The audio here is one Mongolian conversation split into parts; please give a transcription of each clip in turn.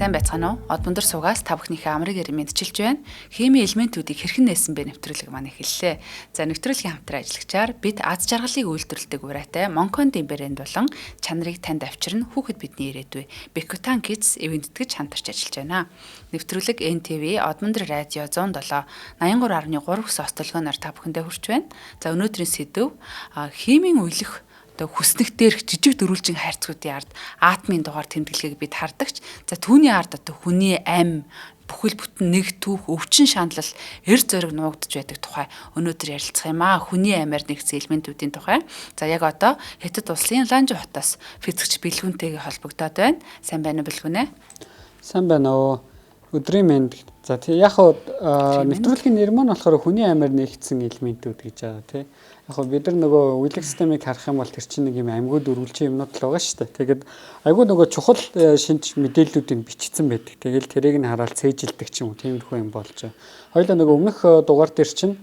Сайн байцгаана уу? Одмондөр сугаас та бүхнийхээ амрыг эрен мэдчилж байна. Химийн элементүүдийг хэрхэн нээсэн бэ нэвтрүүлэг маань эхэллээ. За, нэвтрүүлгийн хамтран ажиллагчаар бид аз жаргалыг үйлдвэрлэдэг ураатай Монкондын брэнд болон чанарыг танд авчирна хүүхэд бидний ирээдүй. Бекутан Kids ивент тэтгэж хамтарч ажиллаж байна. Нэвтрүүлэг NTV Одмондөр радио 107 83.3 сос төлгөөнөөр та бүхэндээ хүрч байна. За, өнөөдрийн сэдэв химийн уйлах одоо хүснэг дээрх жижиг дөрвөлжин хайрцагуудын ард атомын дугаар тэмдэглэгийг бид хардагч. За, түүний ард одоо хүний ам бүхэл бүтэн нэг түүх, өвчин шаналл, эр зориг нуугдж байдаг тухай өнөөдөр ярилцах юм аа. Хүний амиар нэгдсэн элементүүдийн тухай. За, яг одоо Хятад улсын Ланжу хотоос физикч Бэлгүнтэйгээ холбогдоод байна. Сайн байна уу, Бэлгүнэ? Сайн байна уу? Өдрийн мэнд. За, тий, яг хуу нэвтрүүлгийн нэр маань болохоор хүний амиар нэгдсэн элементүүд гэж байгаа, тий. Яг хуу бид нар нөгөө үеиг системийг харах юм бол тэр чинь нэг юм амьгуу дөрвөлжин юмнууд л байгаа шүү дээ. Тэгээд айгүй нөгөө чухал шинж мэдээллүүдийг бичсэн байдаг. Тэгэл тэрийг нь хараад цээжилдэг ч юм уу, тиймэрхүү юм болж байгаа. Хоёлаа нөгөө өмнөх дугаар дээр чинь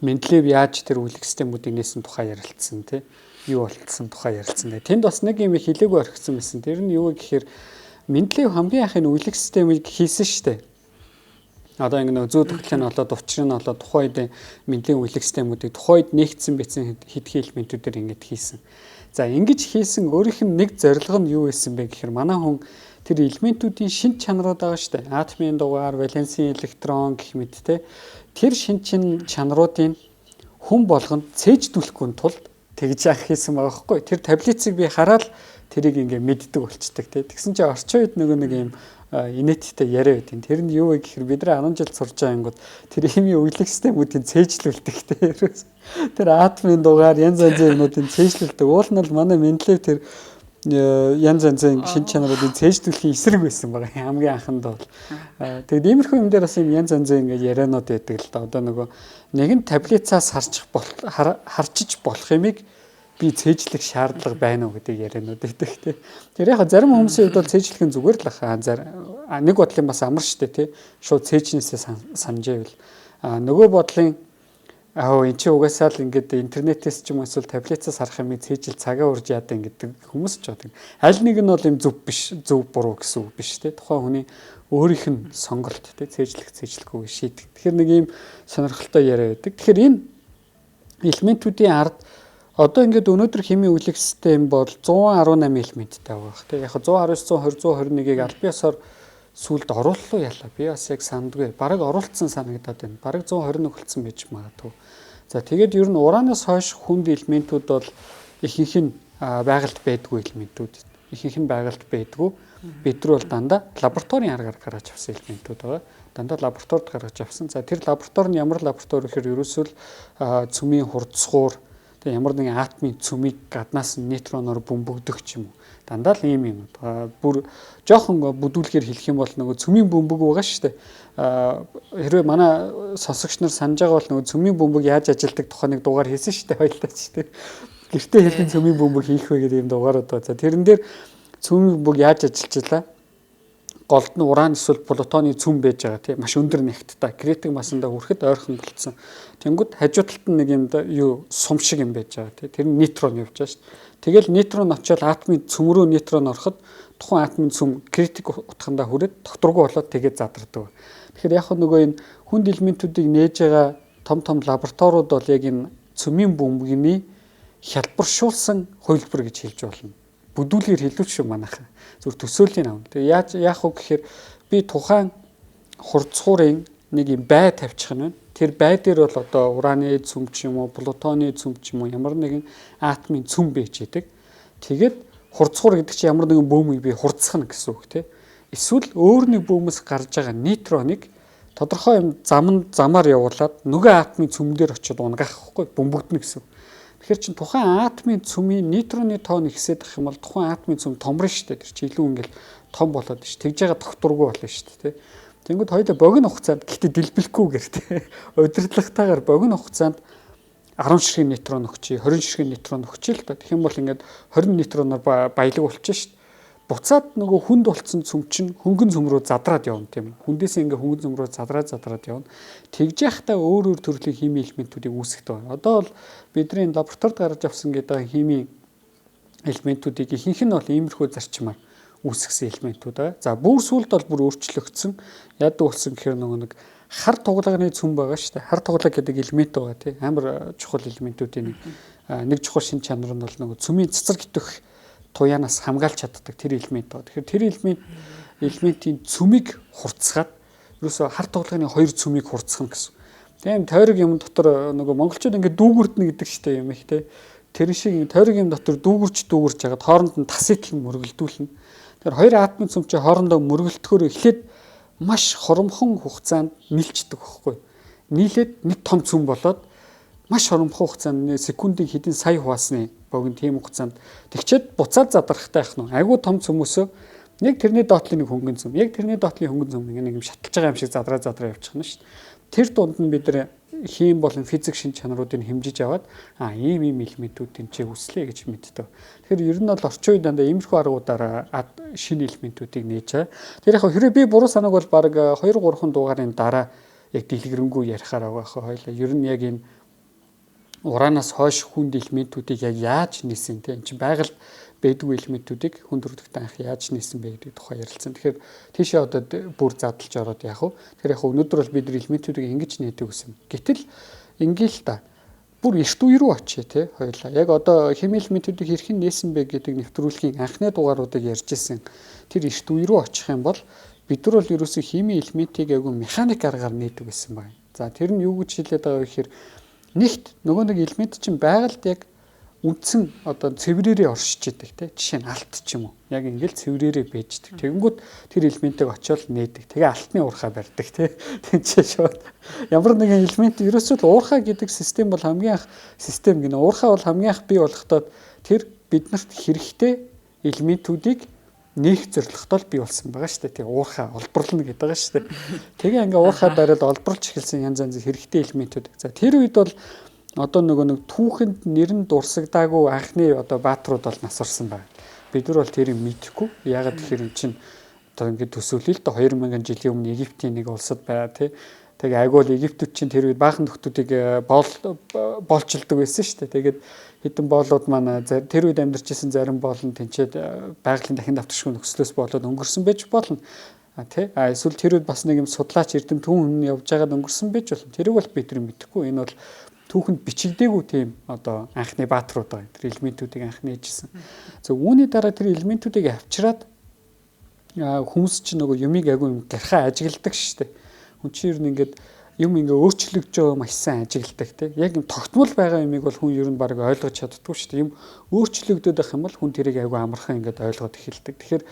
Менделеев яаж тэр үеиг системүүдийг нээсэн тухай ярилцсан, тий. Юу болцсон тухай ярилцсан. Тэнд бас нэг юм хэлээгүй орхисон байсан. Тэр нь юу вэ гэхээр Менделеев хамгийн анх энэ үеиг системийг хийсэн шүү дээ. Одоо ингэ нөгөө зүү төгтлөг нь болоод, учир нь болоод, тухайн үед Менделеев үеиг системүүдийг тухайн үед нэгдсэн бичсэн хэдхэн элементүүдээр ингэж хийсэн. За, ингэж хийсэн өөрийнх нь нэг зорилго нь юу байсан бэ гэхээр манай хүн тэр элементүүдийн шинж чанарууд байгаа шүү дээ. Атомын дугаар, валенсын электрон гэх мэт те. Тэр шинж чанаруудын хүн болгонд цээждүүлэхгүй тулд тэгж яах хийсэн байгаа байхгүй. Тэр таблицыг би хараад тэрийг ингээ мэддэг болчдөг те. Тэгсэн чинь орчин үед нөгөө нэг юм инээдтэй яриа байдیں۔ Тэр нь юу вэ гэхээр бид нар 10 жил сурж байгаа юмгууд тэр химийн үеиг системүүдийн цээжлүүлдэг те. Тэр атомын дугаар, янз янзын юмнуудын цээжлүүлдэг. Уул нь бол манай Менделеев тэр янз янзын шинж чанаруудын цээжлүүлэхийн эсрэг байсан байгаа хамгийн анханд бол. Тэгээд иймэрхүү юм дээр бас юм янз янзын ингээ ярианууд байдаг л да. Одоо нөгөө нэгэн таблицаас харчиж болох юмыг би цээжлэх шаардлага байна уу гэдэг ярианууд байдаг тий. Тэр яг зарим хүмүүсийн хувьд бол цээжлэх нь зүгээр л баха. Нэг бодлын бас амар штэ тий. Шууд цээжнээсээ санаж ивэл нөгөө бодлын аа эн чинь угаасаа л ингээд интернетээс ч юм эсвэл таблицаас харах юмыг цээжил цагаа урж яадаг гэдэг хүмүүс ч байдаг. Аль нэг нь бол юм зөв биш, зөв буруу гэсэн үг биш тий. Тухайн хүний өөрийнх нь сонголт тий, цээжлэх цээжлэхгүй шийдэг. Тэгэхээр нэг ийм сонирхолтой яриа байдаг. Тэгэхээр энэ элементүүдийн ард одоо ингээд өнөөдөр химийн үеиг систем бол 118 элементтэй байгаа бах тий. Яг 119, 120, 121-ийг аль биесоор сүлд орууллуу ялаа. Би бас яг сандгүй. Бараг оруулсан санагдаад байна. Бараг 121 болцсон байж магадгүй. За, тэгээд ер нь уранаас хойш хүнд элементүүд бол ихэнх нь байгальд байдгүй элементүүд. Ихэнх нь байгальд байдгүй. Бид нар бол дандаа лабораторийн аргаар гаргаж авсан элементүүд байгаа. Дандаа лабораторид гаргаж авсан. За, тэр лаборатори нь ямар лаборатори гэхээр ерөөсөө л цөмийн хурдсгуур, тэгээ ямар нэгэн атомын цөмийг гаднаас нь нейтроноор бөмбөгдөх ч юм уу. Дандаа л ийм юм. Бүр жоохон бүдүүлгээр хэлэх юм бол нөгөө цөмийн бөмбөг байгаа шүү дээ. Хэрвээ манай сонсогч нар санаж байгаа бол нөгөө цөмийн бөмбөг яаж ажилдаг тухай нэг дугаар хийсэн шүү дээ хоёлаа ч тийм. Гэртээ хэрхэн цөмийн бөмбөг хийх вэ гэдэг юм дугаарууд байгаа. За, тэрэн дээр цөмийн бөмбөг яаж ажиллаж байлаа? Голд нь уран эсвэл плутоны цөм байж байгаа тийм, маш өндөр нягттай. Критик масандаа хүрэхэд ойрхон болцсон. Тэнгүүд хажуу талд нь нэг юм юу сум шиг юм байж байгаа тийм. Тэр нь нейтрон явж байгаа шүү дээ. Тэгэл нейтрон очиод атомын цөм рүү нейтрон ороход тухайн атомын цөм критик утгандаа хүрээд докторгүй болоод тэгээд задардаг. Тэгэхээр яг нөгөө энэ хүнд элементүүдийг нээж байгаа том том лабораториуд бол яг энэ цөмийн бөмбөгийн хялбаршуулсан хувилбар гэж хэлж болно. Бүдүүлгээр хэлүүч шүү манайхан. Зүгээр төсөөллийн авна. Тэгээ яаж яах вэ гэхээр би тухайн хурдсуурын нэг юм бай тавьчих нь байна. Тэр бай дээр бол одоо ураны цөм ч юм уу, плутоны цөм ч юм уу, ямар нэгэн атомын цөм байж идэг. Тэгээд хурдсуур гэдэг чинь ямар нэгэн бөөмийг би хурдсах нь гэсэн үг тий. Эсвэл өөр нэг бөөмөөс гарч байгаа нейтроныг тодорхой юм замаар явуулаад нөгөө атомын цөм дээр очиод унгах байхгүй, бөмбөгдөнө гэсэн. Тэгэхээр чин тухайн атомын цөмийн нейтроны тоо нэгсээд ах юм бол тухайн атомын цөм томрно шүү дээ. Тэр чи илүү ингээл том болоод ш. Тэгж байгаа докторгүй болно шүү дээ. Тэнгүүд хоёулаа богино хугацаанд, гэхдээ дэлбэлэхгүйгээр тий. Удирдлагатайгаар богино хугацаанд 10 ширхэг нейтрон өгчий, 20 ширхэг нейтрон өгчий л да. Тэгэх юм бол ингээд 20 нейтроноор баялаг болчих шүү дээ. Буцаад нөгөө хүнд болцсон цөм чинь хөнгөн цөм рүү задраад явна тийм. Хүндээс ингээ хөнгөн цөм рүү задраад явна. Тэгж яхахтаа өөр өөр төрлийн химийн элементүүдийг үүсгдэг байна. Одоо бол бидний лабораторид гаргаж авсан гэдэг химийн элементүүдийг ихэнх нь бол иймэрхүү зарчмаар үүсгэсэн элементүүд байгаа. За бүр сүүлд бол бүр өөрчлөгдсөн. Яадаг болсон гэхээр нөгөө нэг хар туглагны цөм байгаа шүү дээ. Хар туглаг гэдэг элемент байгаа тий. Амар чухал элементүүдийн нэг чухал шин чанар нь бол нөгөө цөмийн цэцэр гитэх туяанаас хамгаалж чаддаг тэр элемент байгаа. Тэгэхээр тэр элементийн цөмийг хурцгаад ерөөсөө хар туглагны хоёр цөмийг хурцгах гэсэн. Тийм тойрог юм дотор нөгөө монголчууд ингээд дүүгүрднэ гэдэг шүү дээ юм их тий. Тэр шиг тойрог юм дотор дүүгүрч дүүгүрч хагаад хооронд нь тасыг мөргөлдүүлнэ. Тэгэхээр хоёр атомын цөм чи хоорондоо мөргөлдөхөөр эхлээд маш хоромхон хугацаанд нийлждэг байхгүй. Нийлээд нэг том цөм болоод маш хоромхон хугацаанд секундын хэдэн сая хуваасны богино тийм хугацаанд тэгчээд буцаад задрахтай байх нь. Айгуу том цөмөөсөө яг тэрний доотлын нэг хөнгөн цөм, яг тэрний доотлын хөнгөн цөм нэг юм шаталж байгаа юм шиг задраа задраа явчих нь шүү дээ. Тэр дунд нь бид нар хим болон физик шин чанаруудыг хэмжиж аваад ийм ийм элементүүд тэнцээ үүслээ гэж мэддэг. Тэгэхээр ер нь бол орчин үед дандаа иймэрхүү аргуудаараа шинэ элементүүдийг нээж байгаа. Тэр яг хэрвээ би буруу санааг бол баг 2 3 дугаарын дараа яг дэлгэрэнгүй ярихаар байгаа хаа хоёлаа. Ер нь яг энэ ураанаас хойш хүнд элементүүдийг яг яаж нээсэн те энэ чинь байгальд байдгүй элементүүдийг хүн төрөлхтөн анх яаж нээсэн бэ гэдэг тухай ярилцсан. Тэгэхээр тийшээ одоо бүр задлж ороод яах вэ? Тэгэхээр яг өнөөдөр бол бид нар элементүүдийг ингэж нээдэг гэсэн. Гэтэл ингээл та бүр эрт үе рүү очие те хоёлаа. Яг одоо хими элементүүдийг хэрхэн нээсэн бэ гэдэг нэвтрүүлгийн анхны дугааруудыг ярьж исэн. Тэр эрт үе рүү очих юм бол бид нар бол ерөөсөө хими элементийг айгүй механик аргаар нээдэг гэсэн байна. За тэр нь юу гэж хэлээд байгаа вэ гэхээр нэгт нөгөө нэг элемент чинь байгальд яг үндсэн одоо цэврээрээ оршиж идэг те. Жишээ нь алт ч юм уу. Яг ингээл цэврээрээ бэждэг. Тэгэнгүүт тэр элементийг очиод нээдэг. Тэгээ алтны уурхай барьдаг те. Тэнцээ шууд ямар нэгэн элемент ерөөсөө л уурхай гэдэг систем бол хамгийн анх систем гинэ. Уурхай бол хамгийн анх бий болохдоо тэр биднэрт хэрэгтэй элементүүдийг нээх зорилготой л бий болсон байгаа шүү дээ. Тэгээ уурхай олборлно гэдэг байгаа шүү дээ. Тэгээ ингээ уурхай бариад олборлж эхэлсэн янз янз хэрэгтэй элементүүд. За тэр үед бол одоо нөгөө нэг түүхэнд нэр нь дурсагдаагүй анхны одоо бааtruуд бол нас орсон байна. Бид нар бол тэрийг мэдэхгүй. Яагаад гэхээр эн чинь одоо ингээд төсөөлөл л дээ 2000 жилийн өмнө Египтийн нэг улсад байгаа тий. Тэгээ айгүй л Египтүүд чинь тэр үед баахан нөхдүүдийг боолчилдог байсан шүү дээ. Тэгээд хэдэн боолууд маань тэр үед амьдарч исэн зарим боол нь тэнцээд байгалийн дахин давташгүй нөхцлөөс болоод өнгөрсөн байж болно. Тий. А эсвэл тэр үед бас нэг юм судлаач эрдэмтэн хүн явж байгаад өнгөрсөн байж болно. Тэрийг бол бид нар мэдэхгүй. Энэ бол түүхэнд бичигдээгүй тийм одоо анхны бааtruуд байгаа. Тэр элементүүдийг анх нээжсэн. За үүний дараа тэр элементүүдийг авчираад хүмүүс чинь нөгөө юмыг айгүй юм гархаа ажигладаг шүү дээ. Хүн чинь ер нь ингээд юм ингээ өөрчлөгдөж байгаа маш сайн ажигладаг тий. Яг юм тогтмол байгаа юмыг бол хүн ер нь баг ойлгож чаддаггүй шүү дээ. Юм өөрчлөгдөд байх юм бол хүн тэрийг айгүй амархан ингээд ойлгоод эхэлдэг. Тэгэхээр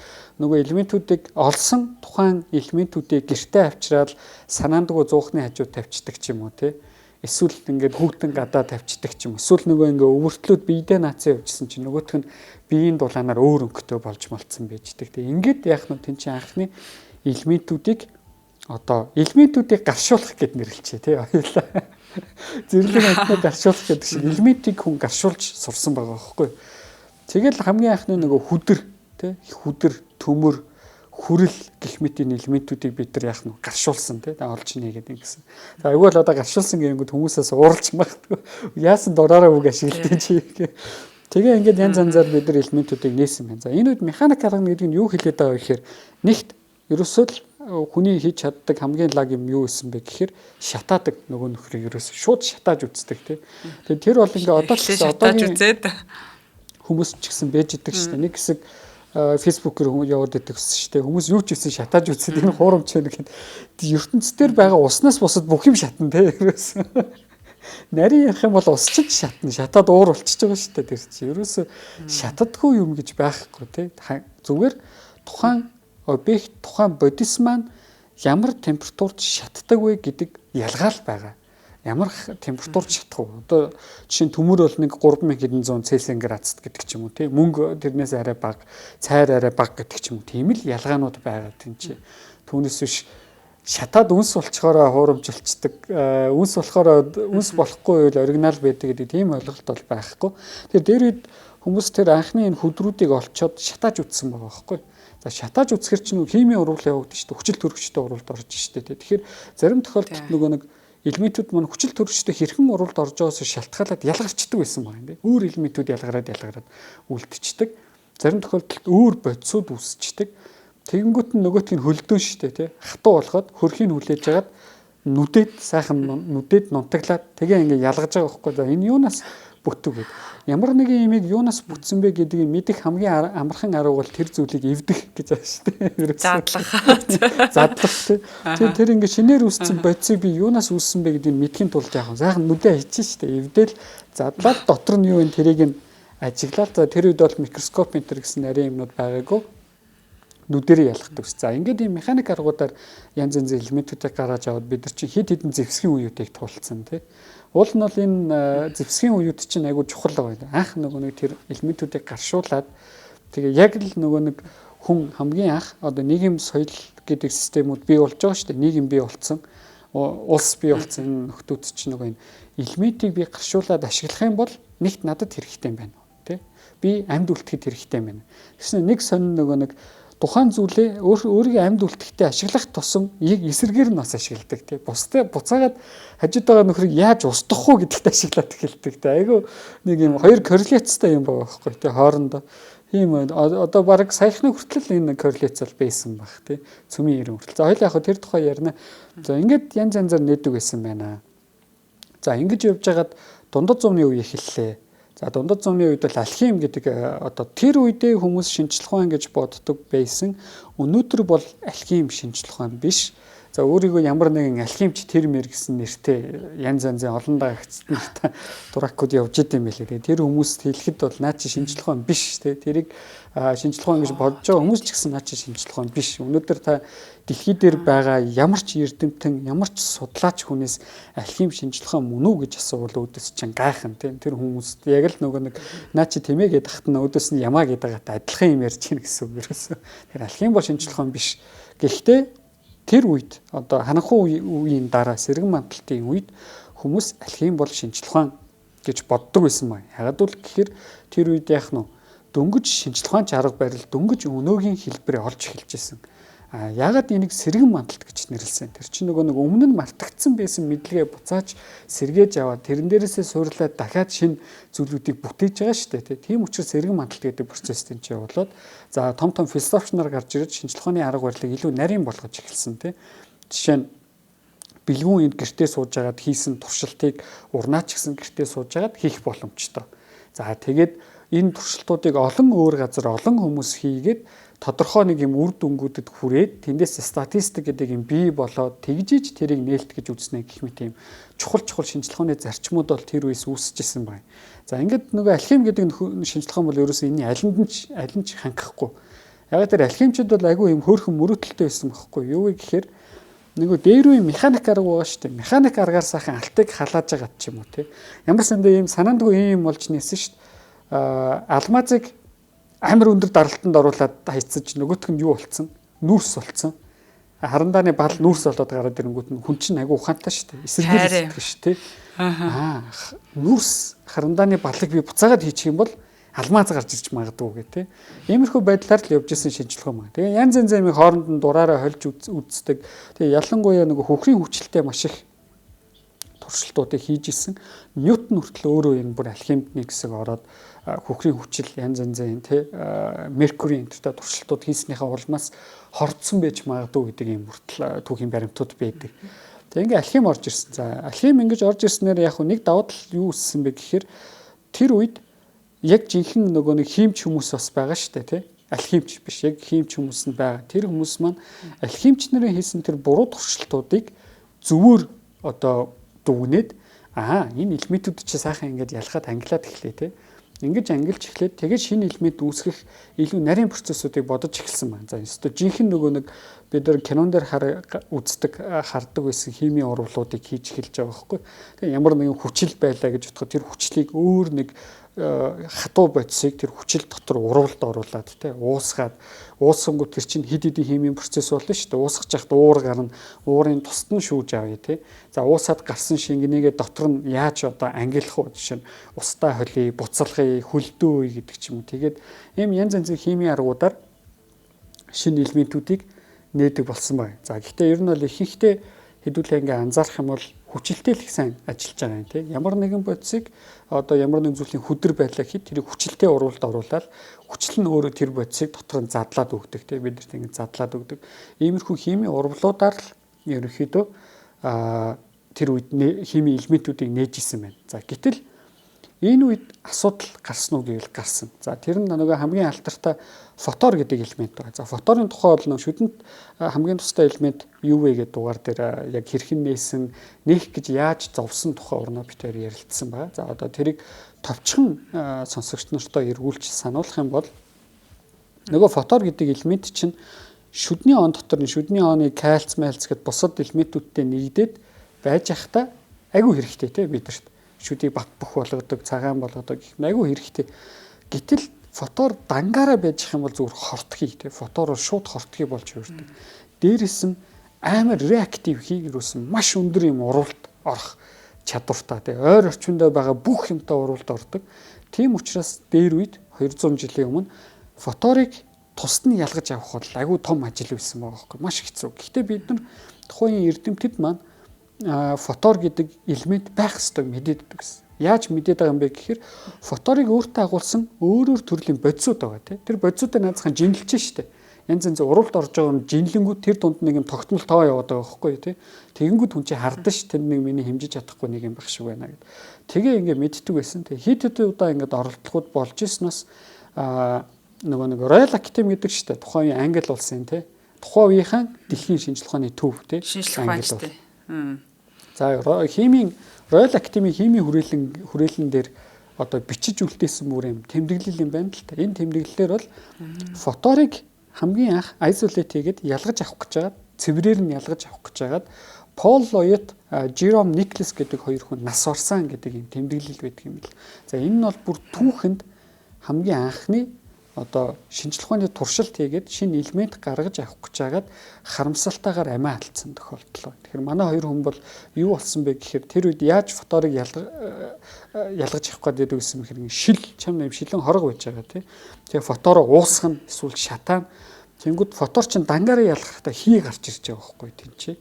нөгөө элементүүдийг олсон тухайн элементүүдийг гэртээ авчираад санаандгүй зуухны хажууд тавьчихдаг ч юм уу тий. Эсвэл ингээд хүүтэн гадаа тавьчихдаг ч юм. Эсвэл нөгөө ингээ өвөртлөөд биедээ наацсан явжсэн чинь нөгөөх нь биеийн дулаанаар өөр өнгөтэй болж молцсон байждаг. Тэгээ ингээд яах нь тэн чинь анхны элементүүдийг одоо элементүүдийг гаршуулах гэд нэрлэчээ тий хоёулаа. Зэрлэг амьтныг гаршуулах гэдэг шиг элементийг хүн гаршуулж сурсан байгаа байхгүй. Тэгэл хамгийн анхны нөгөө хүдэр тий хүдэр, төмөр, хүрэл гэх мэт энэ элементүүдийг бид нар яах нь гаршуулсан тий олж нээгээд ингэсэн. За айгүй л одоо гаршуулсан гэнгүүт хүмүүсээс ууралж магадгүй. Яасан дураараа үг ашигладаг чи. Тэгээ ингээд янз янзаар бид нар элементүүдийг нээсэн байна. За энэ үед механик арга гэдэг нь юу хэлээд байгаа вэ гэхээр нэгт ерөөсөө л хүний хийж чаддаг хамгийн лаг юм юу исэн бэ гэхээр шатаадаг нөгөө нөхрийг ерөөсөө шууд шатааж үздэг тий. Тэгээ тэр бол ингээ одоо ч гэсэн одоогийн хүмүүс ч гэсэн байж идэг шүү дээ. Нэг хэсэг Facebook-ээр хүмүүс яваад байдаг гэсэн шүү дээ. Хүмүүс юу ч хийсэн шатааж үзсэн энэ хуурамч байна гэхэд ертөнцийн байгаа уснаас бусад бүх юм шатна тий. Ерөөсөө нарийн ярих юм бол ус ч шатна. Шатаад уур болчихж байгаа шүү дээ тэр чинь. Ерөөсөө шатадгүй юм гэж байхгүй тий. Зүгээр тухайн объект тухайн бодис маань ямар температурт шатдаг вэ гэдэг ялгаал байгаа. Ямар температурт шатах вэ? Одоо жишээ нь төмөр бол нэг 3700 Цельсийн градусд гэдэг ч юм уу тий. Мөнгө тэрнээс арай бага, цайр арай бага гэдэг ч юм уу. Тийм л ялгаанууд байгаа тийм чи. Түүнээс биш шатаад үнс болчхоороо хуурамчилчдаг. Үнс болохоор үнс болохгүй бол оригинал байдаг гэдэг тийм ойлголт бол байхгүй. Тэр дээр үед хүмүүс тэр анхны энэ хүдрүүдийг олцоод шатааж үтсэн байгаа байхгүй. За шатааж үзэхэр чинь химийн урвал явагдаж шүү дээ. Хүчил төрөгчтэй урвалд орж шүү дээ. Тэгэхээр зарим тохиолдолд нөгөө нэг элементүүд маань хүчил төрөгчтэй хэрхэн урвалд орж байгаас шалтгаалаад ялгарчдаг байсан байна тийм. Өөр элементүүд ялгараад үлдчихдэг. Зарим тохиолдолд өөр бодисууд үүсчдэг. Тэгэнгүүт нь нөгөөтг нь хөлдөн штэ тий. Хатуу болгоод хөрхийг хүлээж агаад нүдэд сайхан нүдэд нунтаглаад тэгээ ингээ ялгаж байгаа байхгүй. За энэ юунаас бүтэг гэд. Ямар нэгэн имийг юунаас бүтсэн бэ гэдгийг мэдэх хамгийн амархан арга бол тэр зүйлийг эвдэх гэж байгаа шүү дээ. Задлах. Задлах тий. Тэр ингээ шинээр үүссэн бодисыг би юунаас үүссэн бэ гэдгийг мэдхийн тулд яах вэ? Сайхан нүдээ хийчих шүү дээ. Эвдэл задлаад дотор нь юу вэ тэрийг нь ажиглаад за тэр үед бол микроскоп энэ төр гэсэн нарийн юмнууд байгаагүй нүдэрээ ялгадаг. За ингээд ийм механик аргуудаар янз янзын элементүүдийг гаргаж аваад бид нар чинь хэд хэдэн зэвсгийн үеүүдийг туулсан тий. Уул нь бол энэ зэвсгийн үеүүд чинь айгүй чухал байгаа. Анх нөгөө нэг тэр элементүүдийг гаршуулад тэгээ яг л нөгөө нэг хүн хамгийн анх одоо нийгэм соёл гэдэг системүүд бий болж байгаа шүү дээ. Нийгэм бий болцсон, улс бий болцсон нөхдүүд чинь нөгөө энэ элементийг би гаршуулад ашиглах юм бол нэгт надад хэрэгтэй юм байна тий. Би амьд үлдэхэд хэрэгтэй юм байна. Тэгсэн нэг сонин нөгөө нэг тухайн зүйлээ өөрийгөө амьд үлдэхдээ ашиглах тусам яг эсэргээр нь бас ашигладаг тий. Бусдаа буцаагаад хажууд байгаа нөхрийг яаж устгах уу гэдэгт ашиглаад эхэлдэг тий. Айгу нэг юм хоёр корреляцтай юм байгаа байхгүй тий хоорондоо. Тийм одоо баг саяхны хүртэл энэ корреляц бол байсан баг тий. Цөмийн 90 хүртэл. За хоёул яг тэр тухай ярина. За ингээд янз янзаар нээдэг байсан байна. За ингэж явж хагаад дундад зууны үе эхэллээ. За дундад зууны үед бол алхим гэдэг одоо тэр үедээ хүмүүс шинжлэх ухаан гэж боддог байсан. Өнөөдөр бол алхим шинжлэх ухаан биш. За өөрийгөө ямар нэгэн алхимч тэр мэр гэсэн нэртэй янз янзын олон дагагч нартай дуракуд явж идэм байлээ. Тэгээ тэр хүмүүст хэлэхэд бол наа чи шинжлэх ухаан биш те. Тэрийг шинжлэх ухаан гэж бодож байгаа хүмүүс ч гэсэн наа чи шинжлэх ухаан биш. Өнөөдөр та дэлхий дээр байгаа ямар ч эрдэмтэн, ямар ч судлаач хүнээс алхим шинжлэх ухаан мөн үү гэж асуувал өөдөөс чинь гайхан тийм. Тэр хүмүүст яг л нөгөө нэг наа чи тэмээ гэдэг хат нь өөдөөс нь ямаа гэдэг байгаатай адилхан юм ярьж гин гэсэн үг ерөөсөө. Тэр алхим бол шинжлэх ухаан биш. Гэхдээ тэр үед одоо харанхуй үеийн дараа сэргэн мандалтын үед хүмүүс алхим бол шинжлэх ухаан гэж боддог байсан байна. Ягаад гэвэл гэхээр тэр үед яах нь дөнгөж шинжлэх ухаан арга барил дөнгөж өнөөгийн хэлбэрээ олж эхэлж байсан. А ягаад энийг сэргэн мандалт гэж нэрлсэн? Тэр чинь нөгөө нэг өмнө нь мартагдсан байсан мэдлэгээ буцааж сэргээж аваад тэрэн дээрээсээ суурлаад дахиад шинэ зүйлүүдийг бүтээж байгаа шүү дээ. Тийм учраас сэргэн мандалт гэдэг процесс тэн чинь явуулаад за том том философч нар гарч ирж шинжлэх ухааны арга барилыг илүү нарийн болгож эхэлсэн тий. Жишээ нь бэлгүүн энд гэртээ сууж агаад хийсэн туршилтыг урнаач гэсэн гэртээ сууж агаад хийх боломжтой. За тэгээд энэ туршилтуудыг олон өөр газар олон хүмүүс хийгээд тодорхой нэг юм үр дүнгүүдэд хүрээд тэндээс статистик гэдэг юм бий болоод тэгжиж тэрийг нээлт гэж үзнэ гэх мэт юм чухал чухал шинжлэх ухааны зарчмууд бол тэр үеэс үүсэж исэн байна. За ингээд нөгөө алхим гэдэг шинжлэх ухаан бол ерөөсөө энэний алинд нь аль нь ч хангахгүй. Яг тэр алхимчид бол айгүй юм хөөрхөн мөрөөдөлтэй байсан байхгүй юу гэхээр нөгөө дээр үе механик арга байгаа шүү дээ. Механик аргаар сайхан алтыг халааж байгаа ч юм уу тий. Ямар сандаа ийм санаандгүй юм болж нээсэн шүү дээ. Алмазыг амар өндөр даралтанд оруулаад хайцаж нөгөөх нь юу болцсон? Нүүрс болцсон. Харандааны бал нүүрс болоод гараад ирэнгүүт нь хүн чинь айгу ухаантай шүү дээ. Эсэргээр сэтгэж шүү дээ. Аа нүүрс харандааны балыг би буцаагаад хийчих юм бол алмаз гарч ирж магадгүй гэх тээ. Иймэрхүү байдлаар л явж исэн шинжлэх юм. Тэгээ янз янз юмыг хооронд нь дураараа хольж үздэг. Тэгээ ялангуяа нөгөө хөхрийн хүчлэлтэй маш их туршилтуудыг хийж исэн. Ньютон хүртэл өөрөө энэ бүр алхимд нэг хэсэг ороод хөхрийн хүчил янз янзын тий Меркурийн энтертэй туршилтууд хийснийхээ улмаас хордсон байж магадгүй гэдэг юм бүртэл түүхийн баримтууд байдаг. Тэгээ ингээ алхим орж ирсэн. За алхим ингэж орж ирснээр яг нэг давуу тал юу өссөн бэ гэхээр тэр үед яг жинхэнэ нөгөө нэг хиймч хүмүүс бас байгаа шүү дээ тий алхимч биш яг хиймч хүмүүс нь байгаа. Тэр хүмүүс маань алхимч нарын хийсэн тэр буруу туршилтуудыг зөвөр одоо дүгнээд аа энэ элементүүд чи сайхан ингэж ялгаад ангилаад эхлэе тий. Ингэж ангилж эхлээд тэгээд шинэ элемент үүсгэх илүү нарийн процессуудыг бодож эхэлсэн байна. За өстө жинхэнэ нөгөө нэг бид нар кинон дээр үздэг хардаг байсан химийн урвлуудыг хийж эхэлж байгаа байхгүй. Тэгээ ямар нэгэн хүчил байлаа гэж бодоход тэр хүчлийг өөр нэг хатуу бодисыг тэр хүчил дотор урвалд оруулаад тий уусгаад уусангуу тэр чинь хэд хэдэн химийн процесс болно шүү дээ. Уусгах чахад уур гарна, уурын тусад нь шүүж авъя тий. За уусаад гарсан шингэнийгээ дотор нь яаж одоо ангилах вэ жишээ нь устаа холий, буцалгая, хөлдөө гэдэг ч юм уу. Тэгээд ийм янз янзын химийн аргуудаар шинэ элементүүдийг нээдэг болсон байна. За гэхдээ ер нь бол ихэнхдээ хэдүүлээ ингээ анзаарах юм бол хүчилтэй л их сайн ажиллаж байгаа юм тий. Ямар нэгэн бодисыг одоо ямар нэгэн зүйлийн хүдэр байлаа гэхэд тэрийг хүчилтэй уруулд оруулаад хүчил нь өөрөө тэр бодисыг дотор нь задлаад өгдөг тий. Бид нарт ингэ задлаад өгдөг. Иймэрхүү химийн урвлуудаар л ерөнхийдөө тэр үед химийн элементүүдийг нээж исэн байна. За гэтэл энэ үед асуудал гарсан уу гэвэл гарсан. За тэр нь нөгөө хамгийн алдартай фотор гэдэг элемент байна. За фоторын тухай бол нөгөө шүдэнд хамгийн тустай элемент юу вэ гэдэг дугаар дээр яг хэрхэн нээсэн, нээх гэж яаж зовсон тухай урнаа битээр ярилцсан байна. За одоо тэрийг товчхон сонсогч нартаа эргүүлж сануулах юм бол нөгөө фотор гэдэг элемент чинь шүдний он дотор нь шүдний оны кальц, мальц гэд бусад элементүүдтэй нэгдээд байж байхдаа айгүй хэрэгтэй те бидэрт. Шүдийг бат бөх болгодог, цагаан болгодог гэх айгүй хэрэгтэй. Гэтэл фотор дангаараа байж их юм бол зүгээр хортхий те. Фотор бол шууд хортхий болж хувирдаг. Дээрэс нь амар реактив хий юусэн маш өндөр юм уруулт орох чадвартай те. Ойр орчиндөө байгаа бүх юмтай уруулт ордог. Тийм учраас дээр үед 200 жилийн өмнө фоторыг тусад нь ялгаж авах бол айгүй том ажил байсан байгаа байхгүй, маш хэцүү. Гэхдээ бид нар тухайн эрдэмтэд маань фотор гэдэг элемент байх ёстой мэдээд байдаг гэсэн. Яаж мэдээд байгаа юм бэ гэхээр фоторыг өөртөө агуулсан өөр өөр төрлийн бодисууд байгаа тий. Тэр бодисуудаа наазахын жинлэж штэ. Янз янз уралд орж байгаа юм жинлэнгүүд тэр дунд нэг юм тогтмол тоо яваад байгаа байхгүй тий. Тэгэнгүүт хүн чинь хардсан ш, тэр нэг миний хэмжиж чадахгүй нэг юм байх шиг байна гэд. Тэгээ ингээ мэддэг байсан. Тэг хит хит удаа ингээд оролдлогууд болж ирснээс нөгөө нэг Royal Academy гэдэг штэ. Тухайн үеийн Англи улсын тий. Тухайн үеийнхэн дэлхийн шинжлэх ухааны төв тий. Шинжлэх ухаан штэ. За химийн Royal Academy химийн хүрээлэн дээр одоо бичиж үлдээсэн бүр юм тэмдэглэл юм байна л та. Энэ тэмдэглэлээр бол фоторыг хамгийн анх isolate хийгээд ялгаж авах гэж байгаад, цэврээр нь ялгаж авах гэж байгаад Пол Лоет, Жером Никлес гэдэг хоёр хүн нас орсон гэдэг юм тэмдэглэл байдаг юм бэл. За энэ нь бол бүр түүхэнд хамгийн анхны одоо шинжлэх ухааны туршилт хийгээд шинэ элемент гаргаж авах гэж байгаад харамсалтайгаар амиа алдсан тохиолдол. Тэгэхээр манай хоёр хүн бол юу болсон бэ гэхээр тэр үед яаж фоторыг ялгаж авах гэдэг байсан мэхэр шил чам нэм шилэн хорго байж байгаа тий. Тэгээ фотороо уусгах нь эсвэл шатаан. Тэнгүүд фотор чинь дангаараа ялгахтаа хий гарч ирж байгаа байхгүй тийм чи.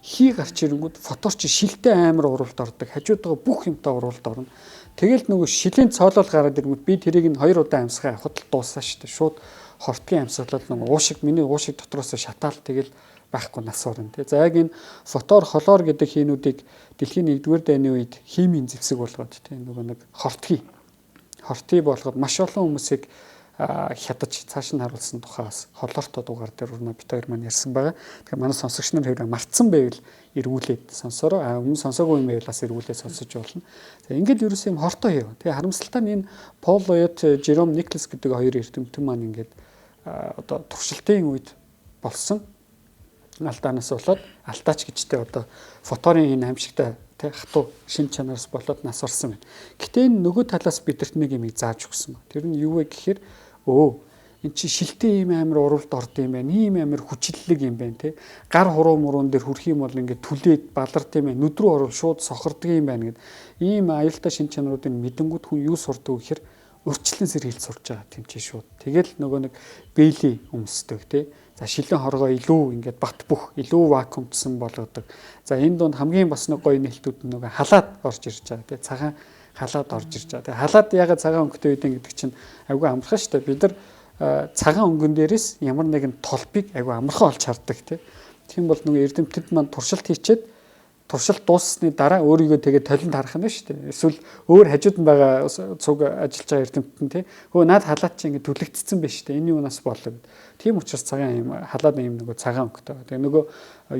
Хий гарч ирэнгүүт фотор чи шилтэй амар уралд ордог. Хажууд байгаа бүх юмтай уралд орно. Тэгэл нөгөө шилийн цоолол гараад ирэнгүүт би тэрийг нь хоёр удаа амьсгаа авахд л дууссан шүү дээ. Шууд хортгийн амьсгалал нөгөө уушиг миний уушиг дотроос шатаал тэгэл байхгүй нас орно тий. За яг энэ фотор холоор гэдэг хийнүүдийг дэлхийн 1-р дайны үед химийн зэвсэг болгоод тий нөгөө нэг хортхий болгоод маш олон хүмүүсийг хядаж цааш нь харуулсан тухаас холоортой дугаар дээр урнаа бит хоёр маань ярьсан байгаа. Тэгэхээр манай сонсогч нар хэрэг мартсан байвал эргүүлээд сонсороо. Өмнө сонсоогүй юм байвал бас эргүүлээд сонсож болно. За ингээд ерөөсөө юм хортой юу. Тэгээ харамсалтай нь энэ Пол Лоет, Жером Никлес гэдэг хоёр эрдэмтэн маань ингээд одоо туршилтын үед болсон алдаанаас болоод алдаач гэжтэй одоо фоторын энэ аимшигтай тэ хатуу шин чанараас болоод нас орсон байна. Гэтэ энэ нөгөө талаас бидэрт нэг юм зааж өгсөн ба. Тэр нь юу вэ гэхээр энэ чи шилтэй ийм амар уралд орд юм байна. Ийм амар хүчлэлэг юм байна те. Гар хуруу муруун дээр хүрх юм бол ингээд түлээд балард юм байна. Нүд рүү орвол шууд сохордог юм байна гэд. Ийм аюултай шин чанаруудыг мэдэнгүүд хүн юу сурдаг вэ гэхээр урьдчилан сэргийлж сурч байгаа тийм чи шууд. Тэгэл нөгөө нэг бэйли өмсдөг те. За шилэн хоргоо илүү ингээд бат бөх, илүү вакуумдсан болгодог. За энэ дунд хамгийн бас нэг гоё нээлтүүд нь нөгөө халаад орж ирж байгаа те. Цагаан халаад орж ирж байгаа. Тэгээ халаад ягаад цагаан өнгөтэй байдیں гэдэг чинь айгүй амархан шүү дээ. Бид нар цагаан өнгөн дээрээс ямар нэгэн толбыг айгүй амархан олж хардаг тий. Тийм бол нөгөө эрдэмтэд маань туршилт хийчээд туршилт дууссаны дараа өөрийгөө тэгээд толинд харах нь шүү дээ. Эсвэл өөр хажууд нь байгаа цуг ажиллаж байгаа эрдэмтэн тий. Хөө наад халаад чи ингэ түлэгдсэн байж шүү дээ. Энэ юунаас болов гэд. Тийм учраас цагаан юм халаад юм нөгөө цагаан өнгөтэй. Тэгээ нөгөө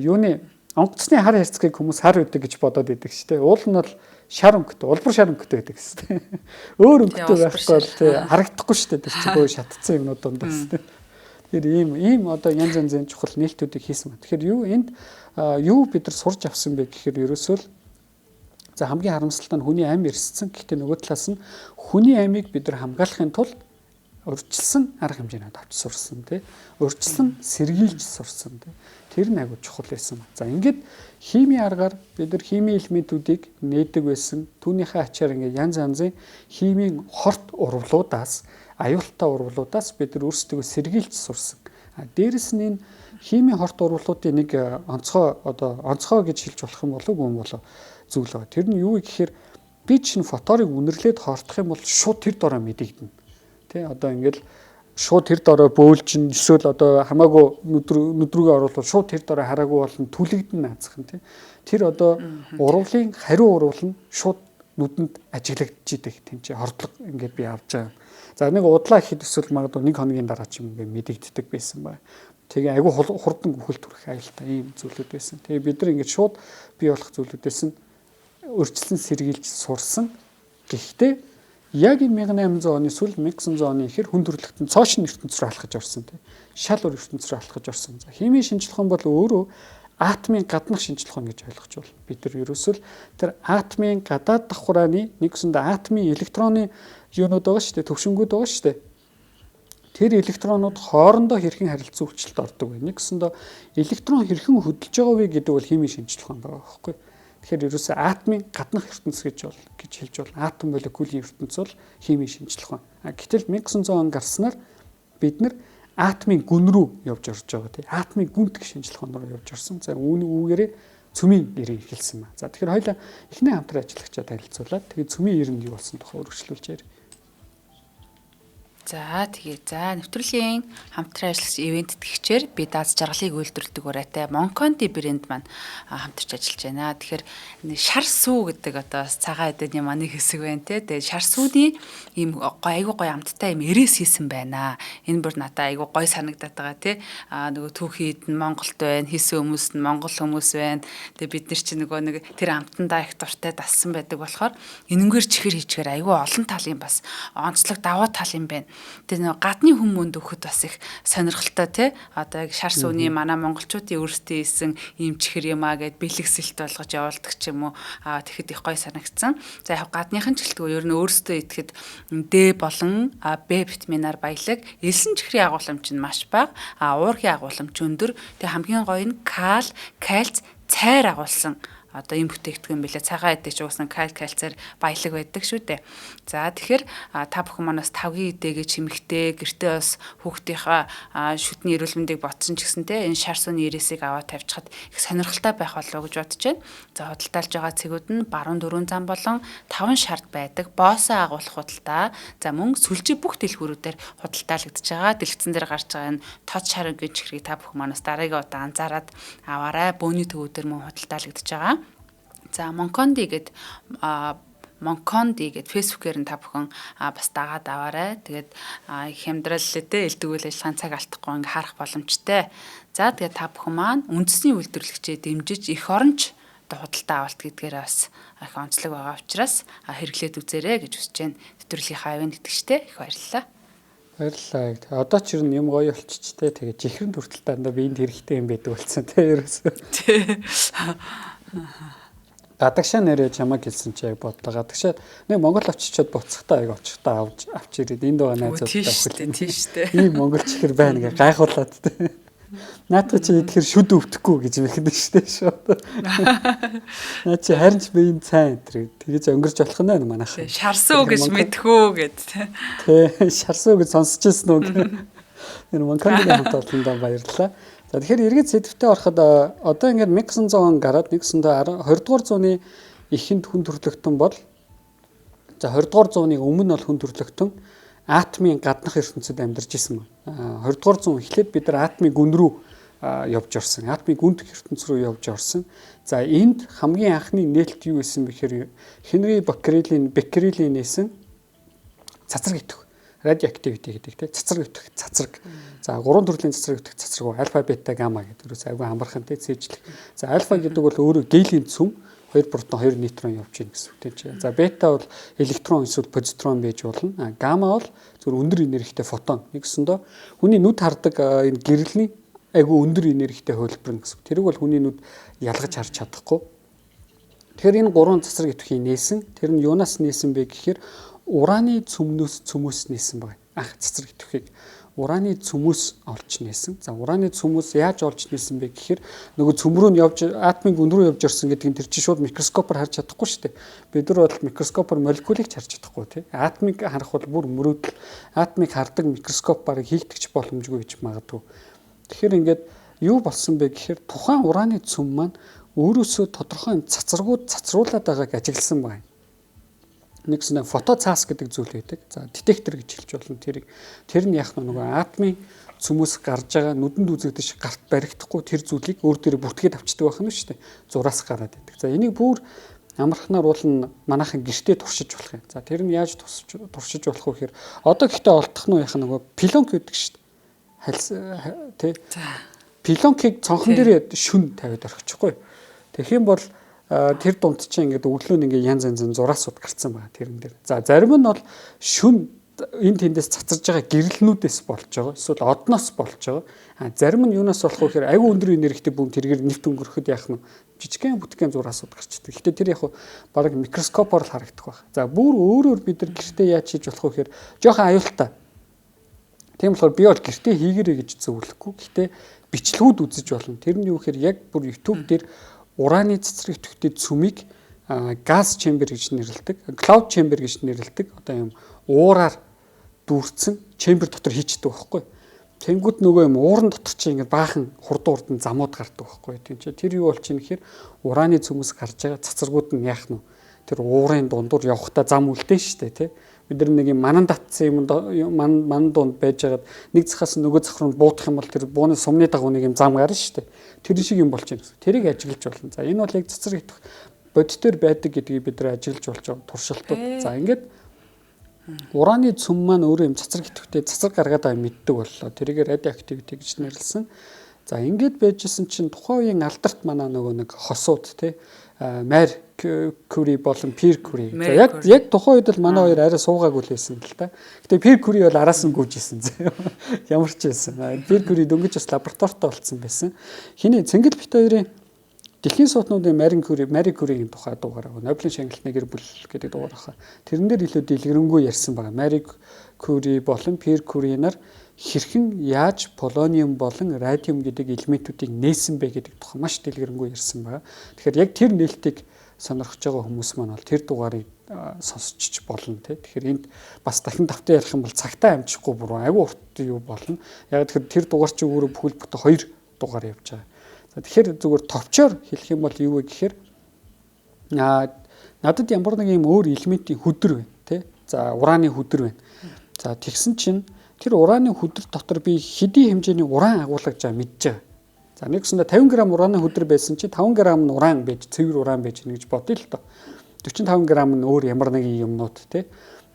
юуны онгоцны хар хайрцгийг хүмүүс хар өгдөг гэж бодоод идэг шүү дээ. Уул нь бол шар өнгөтэй, улбар шар өнгөтэй байдаг гэсэн тийм. Өөр өнгөтэй байхгүй бол тий харагдахгүй шүү дээ. Тэр чинь бөө шатцсан юмнууд дундаас тийм. Тэгэхээр ийм одоо янз янзын чухал нээлтүүдийг хийсэн байна. Тэгэхээр юу энд юу бид нар сурч авсан бэ гэхээр ерөөсөө л за хамгийн харамсалтай нь хүний амь эрсдсэн. Гэхдээ нөгөө талаас нь хүний амийг бид нар хамгаалахын тулд урьдчилсан арга хэмжээнд авч сурсан тий. Урьдчилан сэргийлж сурсан тий. Тэр нь айгуу чухал байсан. За ингээд химийн аргаар бид нар химийн элементүүдийг нээдэг байсан. Түүнийхээ ачаар ингээд янз янзын химийн хорт урвлуудаас, аюултай урвлуудаас бид нар өөрсдөө сэргийлж сурсан. А дээрэс нь энэ Химийн хорт урвалуудын нэг онцгой одоо онцгой гэж хэлж болох юм болов уу юм болов зүйл байгаа. Тэр нь юу вэ гэхээр би чинь фоторыг үнэрлээд хортох юм бол шууд тэр дороо мэдэгдэнэ. Тэ одоо ингээл шууд тэр дороо бөөлжин эсвэл одоо хамаагүй нүд рүүгээ оруулаад шууд тэр дороо хараагүй болно, түлэгдэн наацх нь тий. Тэр одоо урвалын хариу урвал нь шууд нүдэнд ажиглагдчихийдэг тийм чи хордлого ингээд би авч байгаа. За нэг удлаа гэхэд эсвэл магадгүй нэг хоногийн дараа ч юм ингээд мэдэгддэг байсан байна. Тэгээ айгүй хурдан үхэл төрөх аюултай ийм зүйлүүд байсан. Тэгээ бид нар ингээд шууд бий болох зүйлүүдээс нь өөрчлөн сэргийлж сурсан. Гэхдээ яг энэ 1800 оны сүүл 1900 оны ихэр хүн төрөлхтөн цоошин ертөнц рүү алхаж орсон тийм. Шал өөр ертөнц рүү алхаж орсон. За химийн шинжлэх ухаан бол өөрөө атомын гаднах шинжлэх ухаан гэж ойлгож байна. Бид нар ерөөсөл тэр атомын гадаад давхрааны нэгсэндээ атомын электроны юунууд байгаа шүү дээ, төвшингүүд байгаа шүү дээ. Тэр электронууд хоорондоо хэрхэн харилцан өвчлөлт ордог вэ? Нэгсэндээ электрон хэрхэн хөдөлж байгаа вэ гэдэг бол химийн шинжлэх ухаан байгаа байхгүй юу? Тэгэхээр ерөөсөө атомын гаднах ертөнц гэж бол гэж хэлж болно. Атом молекулийн ертөнц бол химийн шинжлэх ухаан. Гэтэл 1900 он гарснаар бид нар атомын гүн рүү явж орж байгаа тий. Атомын гүнтг шинжлэх ухаан руу явж орсон. За үүний үүгээрээ цөмийн эрен эхэлсэн ба. За тэгэхээр хоёлаа эхний хамтран ажиллагчаа танилцуулаад тэгээд цөмийн эрэнд юу болсон тухай үргэлжлүүлж ярь. За тэгээ за нэвтрүүлгийн хамтран ажиллагч ивент тэтгэгчээр би даз жаргалыг үйлдвэрлэдэг ураатай Монконти брэнд маань хамтарч ажиллаж байна. Тэгэхээр шар сүү гэдэг одоо бас цагаан эдэний манай хэсэг байна те. Тэгээ шар сүүний ийм гоё айгуу гоё амттай ийм эрээс хийсэн байна. Энэ бүр надад айгуу гоё санагдаад байгаа те. А нөгөө түүхийд нь Монголд байна, хийсэн хүмүүс нь Монгол хүмүүс байна. Тэгээ бид нар чинь нөгөө нэг тэр амтандаа их дуртай дассан байдаг болохоор энэнгээр чихэр хийчихээр айгуу олон талын бас онцлог давуу тал юм байна. Тэгээ нөгөө гадны хүмүүнд өгөхөд бас их сонирхолтой тий. Одоо яг шар сүүний манай монголчуудын өөрсдийн хийсэн ийм чихэр юм аа гэд бэлэгсэлт болгож явуулдаг ч юм уу. Тэгэхэд их гоё санагдсан. За яг гадныхан ч гэлтгүй ер нь өөрсдөө идэхэд D болон Б витаминаар баялаг, элсэн чихрийн агуулмж нь маш бага, уурхийн агуулмж өндөр. Тэгээ хамгийн гоё нь кал, кальц, цайр агуулсан одоо ийм бүтээгдэхүүн билээ. Цагаан эдээ ч уусна каль кальцаар баялаг байдаг шүү дээ. За тэгэхээр та бүхэн манаас тавгийн эдээгээ чимэгтэй гэртээ бас хүүхдийнхаа шүдний эрүүл мэндийг бодсон ч гэсэн те энэ шар сүний ирээсийг аваад тавьчихад их сонирхолтой байх болов уу гэж бодож байна. За худалдаалж байгаа цэгүүд нь баруун дөрвөн зам болон 5 шард байдаг. Боосоо агуулах худалдаа. За мөн сүлжээ бүх дэлгүүрүүдээр худалдаалагдаж байгаа. Дэлгэцэн дээр гарч байгаа энэ тод шар өнгийн чихрийг та бүхэн манаас дараагийн удаа анзаараад аваарай. Бөөний төвүүдээр мөн худалдаалагдаж байгаа. За Монконди гэд Монконди гэд фэйсбүүкээр нь та бүхэн бас дагаад аваарай. Тэгээд их хямдрал те элдв үйл ажиллагааны цаг алдахгүй ингээ харах боломжтой. За тэгээд та бүхэн маань үндэсний үйлдвэрлэгчээ дэмжиж эх оронч одоо худалдаа авалт гэдгээр бас их онцлог байгаа учраас хэрэглээд үзээрэй гэж хүсэж байна. Нэвтрүүлгийнхаа авийн тэтгэжтэй их баярлалаа. Баярлалаа. Одоо ч ер нь юм гоё болчихч те. Тэгээ чихрэн хүртэл дандаа биеинд хэрэгтэй юм байдаг болсон те ерөөсөө. Гадагшаа нэрээ чамайг хэлсэн чи яг бодлоо. Гадагшаа нэг Монгол очичоод буцахтаа яг очихтаа авч ирээд энд байгаа найзуудтай өгөл. Тийм шүү дээ. Ийм монгол чихэр байна гэ гайхуулаад те. Наадах чи идэхэр шүд өвдөхгүй гэж мэхнэ шүү дээ шууд. Наа чи харин ч биеийн цайн энэ тэгэж өнгөрч болох нь байна манайх. Шарсуу гэж мэдхүү гэд. Тэ шарсуу гэж сонсч ирсэн үү гэх. Энэ Монкондигийн хамт олондоо баярлалаа. За тэгэхээр эргээд сэдвтэ ороход одоо ингээд 1900 он гараад 1920 дугаар зууны эхэнд хүн төрөлхтөн бол за 20 дугаар зууны өмнө бол хүн төрөлхтөн атомын гаднах ертөнцид амьдарч исэн байна. 20 дугаар зуун эхлээд бид нар атомын гүн рүү явж орсон. Атомын гүнтг ертөнц рүү явж орсон. За энд хамгийн анхны нээлт юу байсан бэхээр Хенри Беккерелийн нээсэн цацраг идэвх. Радиоактивити гэдэг тийм цацраг идэвх цацраг. За гурван төрлийн цацраг идэвх цацраг альфа, бета, гамма гэдэг ерөөс айгүй амархан тийм цээжлэх. За альфа гэдэг бол өөрөө гелийн цөм 2 протон 2 нейтрон явж гин гэсэн үг тийм чи. За бета бол электрон эсвэл позитрон байж болно. А гамма бол зөвхөн өндөр энергитэй фотон. Нэгсэндээ хүний нүд хардаг энэ гэрэлний айгүй өндөр энергитэй хувилбар гэсэн үг. Тэрийг бол хүний нүд ялгаж харж чадахгүй. Тэгэхээр энэ гурван цацраг идэвхийг нээсэн. Тэр нь юунаас нээсэн бэ гэхээр ураны цөмнөөс цөмөөс нээсэн байна. Анх цацраг идэвхийг ураны цөмөөс олж нээсэн. За ураны цөмөөс яаж олж нээсэн бэ гэхээр нөгөө цөм рүү нь явж атомын гүн рүү явж орсон гэдэг нь тэр чинь шууд микроскопоор харж чадахгүй шүү дээ. Бид нар бол микроскопоор молекулыг ч харж чадахгүй тий. Атомыг харах бол бүр мөрөөдөл. Атомыг хардаг микроскоп барыг хийгдэх боломжгүй гэж магадгүй. Тэгэхээр ингээд Юу болсон бэ гэхээр тухайн ураны цөм маань өөрөөсөө тодорхой юм цацрагууд цацруулаад байгааг ажигласан байна. Нэгсэн фотоцаас гэдэг зүйл байдаг. За детектор гэж хэлж болно тэрийг. Тэр нь яг нөгөө атомын цөмөөс гарч байгаа нүдэнд үзэгдэж гарт баригдахгүй тэр зүйлийг өөр дээрээ бүртгээд авчдаг байх нь шүү дээ. Зураас гараад байдаг. За энийг бүр амархнаар уул нь манайхан гэртээ туршиж болох юм. За тэр нь яаж туршиж болох вэ гэхээр одоо гэхдээ олдох нь яхаа нөгөө пленк гэдэг шүү дээ. Хальс тий. Пленкийг цонхон дээр шүн тавиад орхичихгүй. Тэгэх юм бол тэр дунд чинь ингээд өглөө нь ингээд янз янзын зураасууд гарцсан байгаа тэрэн дээр. За зарим нь бол шүн энэ тэндээс цацарж байгаа гэрэлнүүдээс болж байгаа. Эсвэл одноос болж байгаа. А зарим нь юунаас болох вэ гэхээр айгүй өндөр энергитэй бөм тэргээр нэвт өнгөрөхөд яах нь жижигхэн бүтгэн зураасууд гарчдаг. Гэхдээ тэр яг бараг микроскопоор л харагдах байх. За бүр өөрөөр бид нар гэртээ яаж хийж болох вэ гэхээр жоохон аюултай. Тийм болохоор би бол гэртээ хийгэрэй гэж зөвлөхгүй. Гэхдээ бичлэгүүд үзэж болно. Тэр нь юу гэхээр яг бүр YouTube дээр ураны цэцрэг идэвхтэй цөмийг газ chamber гэж нэрлэдэг, cloud chamber гэж нэрлэдэг. Одоо юм уураар дүүрсэн chamber дотор хийчдэг байхгүй. Тэнгүүд нөгөө юм ууран дотор чинь ингээд баахан хурдан хурдан замууд гардаг байхгүй. Тийм чи тэр юу болчих юм гэхээр ураны цөмөөс гарч байгаа цацрагууд нь яах нь тэр уурын дундуур явхдаа зам үлдэн штэ тий. Бид нар нэг юм манан татсан юм ман ман дунд байж байгаад нэг захаас нөгөө зах руу буудах юм бол тэр бууны сумны дагуу нэг юм зам гарна штэ. Тэр шиг юм болж байна гэсэн. Тэрийг ажиглаж болно. За энэ бол яг цацраг идэвх бодитоор байдаг гэдгийг бид нар ажиглаж болж байгаа туршилтууд. За ингээд ураны цөм маань өөрөө юм цацраг идэвхтэй цацраг гаргаад байгаа мэддэг боллоо. Тэрийг radioactivity гэж нэрлсэн. За ингээд байжсэн чинь тухайн үеийн алдарт манай нөгөө нэг хосууд те Мари Кюри болон Пьер Кюри. За яг тухайн үед л манай хоёр арай суугаагүй л байсан л та. Гэтэ Пьер Кюри бол араас нь гүйж исэн. Ямар ч байсан. Пьер Кюри дөнгөж бас лабораторитой болцсон байсан. Хиний Цэнгэл бит хоёрын Дэлхийн суутнуудын Мари Кюригийн тухай дугаар Нобелийн шагналтны гэр бүл гэдэг дугаар байна. Тэрэн дээр илүү дэлгэрэнгүй ярьсан байгаа. Мари Кюри болон Пьер Кюри нар хэрхэн яаж полониум болон радиум гэдэг элементүүдийг нээсэн бэ гэдэг тухай маш дэлгэрэнгүй ярьсан байгаа. Тэгэхээр яг тэр нээлтийг сонирхож байгаа хүмүүс маань бол тэр дугаарыг сонсч болно тий. Тэгэхээр энд бас дахин давтан ярих юм бол цагтаа амжихгүй буруу айгүй урт юу болно. Яг тэгэхээр тэр дугаар чи өөрөө бүхэл бүтэн 2 дугаар явж байгаа. За тэгэхээр зүгээр товчоор хэлэх юм бол юу вэ гэхээр надад ямар нэг юм өөр элементийн хөдөр байна тий. За ураны хөдөр байна. За тэгсэн чинь тэр ураны хөдөр дотор би хэдийн хэмжээний уран агуулгаж байгаа мэдж байгаа. За нэгсэндээ 50 г ураны хөдөр байсан чинь 5 г нь уран байж, цэвэр уран байж гэж бодъё л доо. 45 г нь өөр ямар нэгэн юмнууд тий.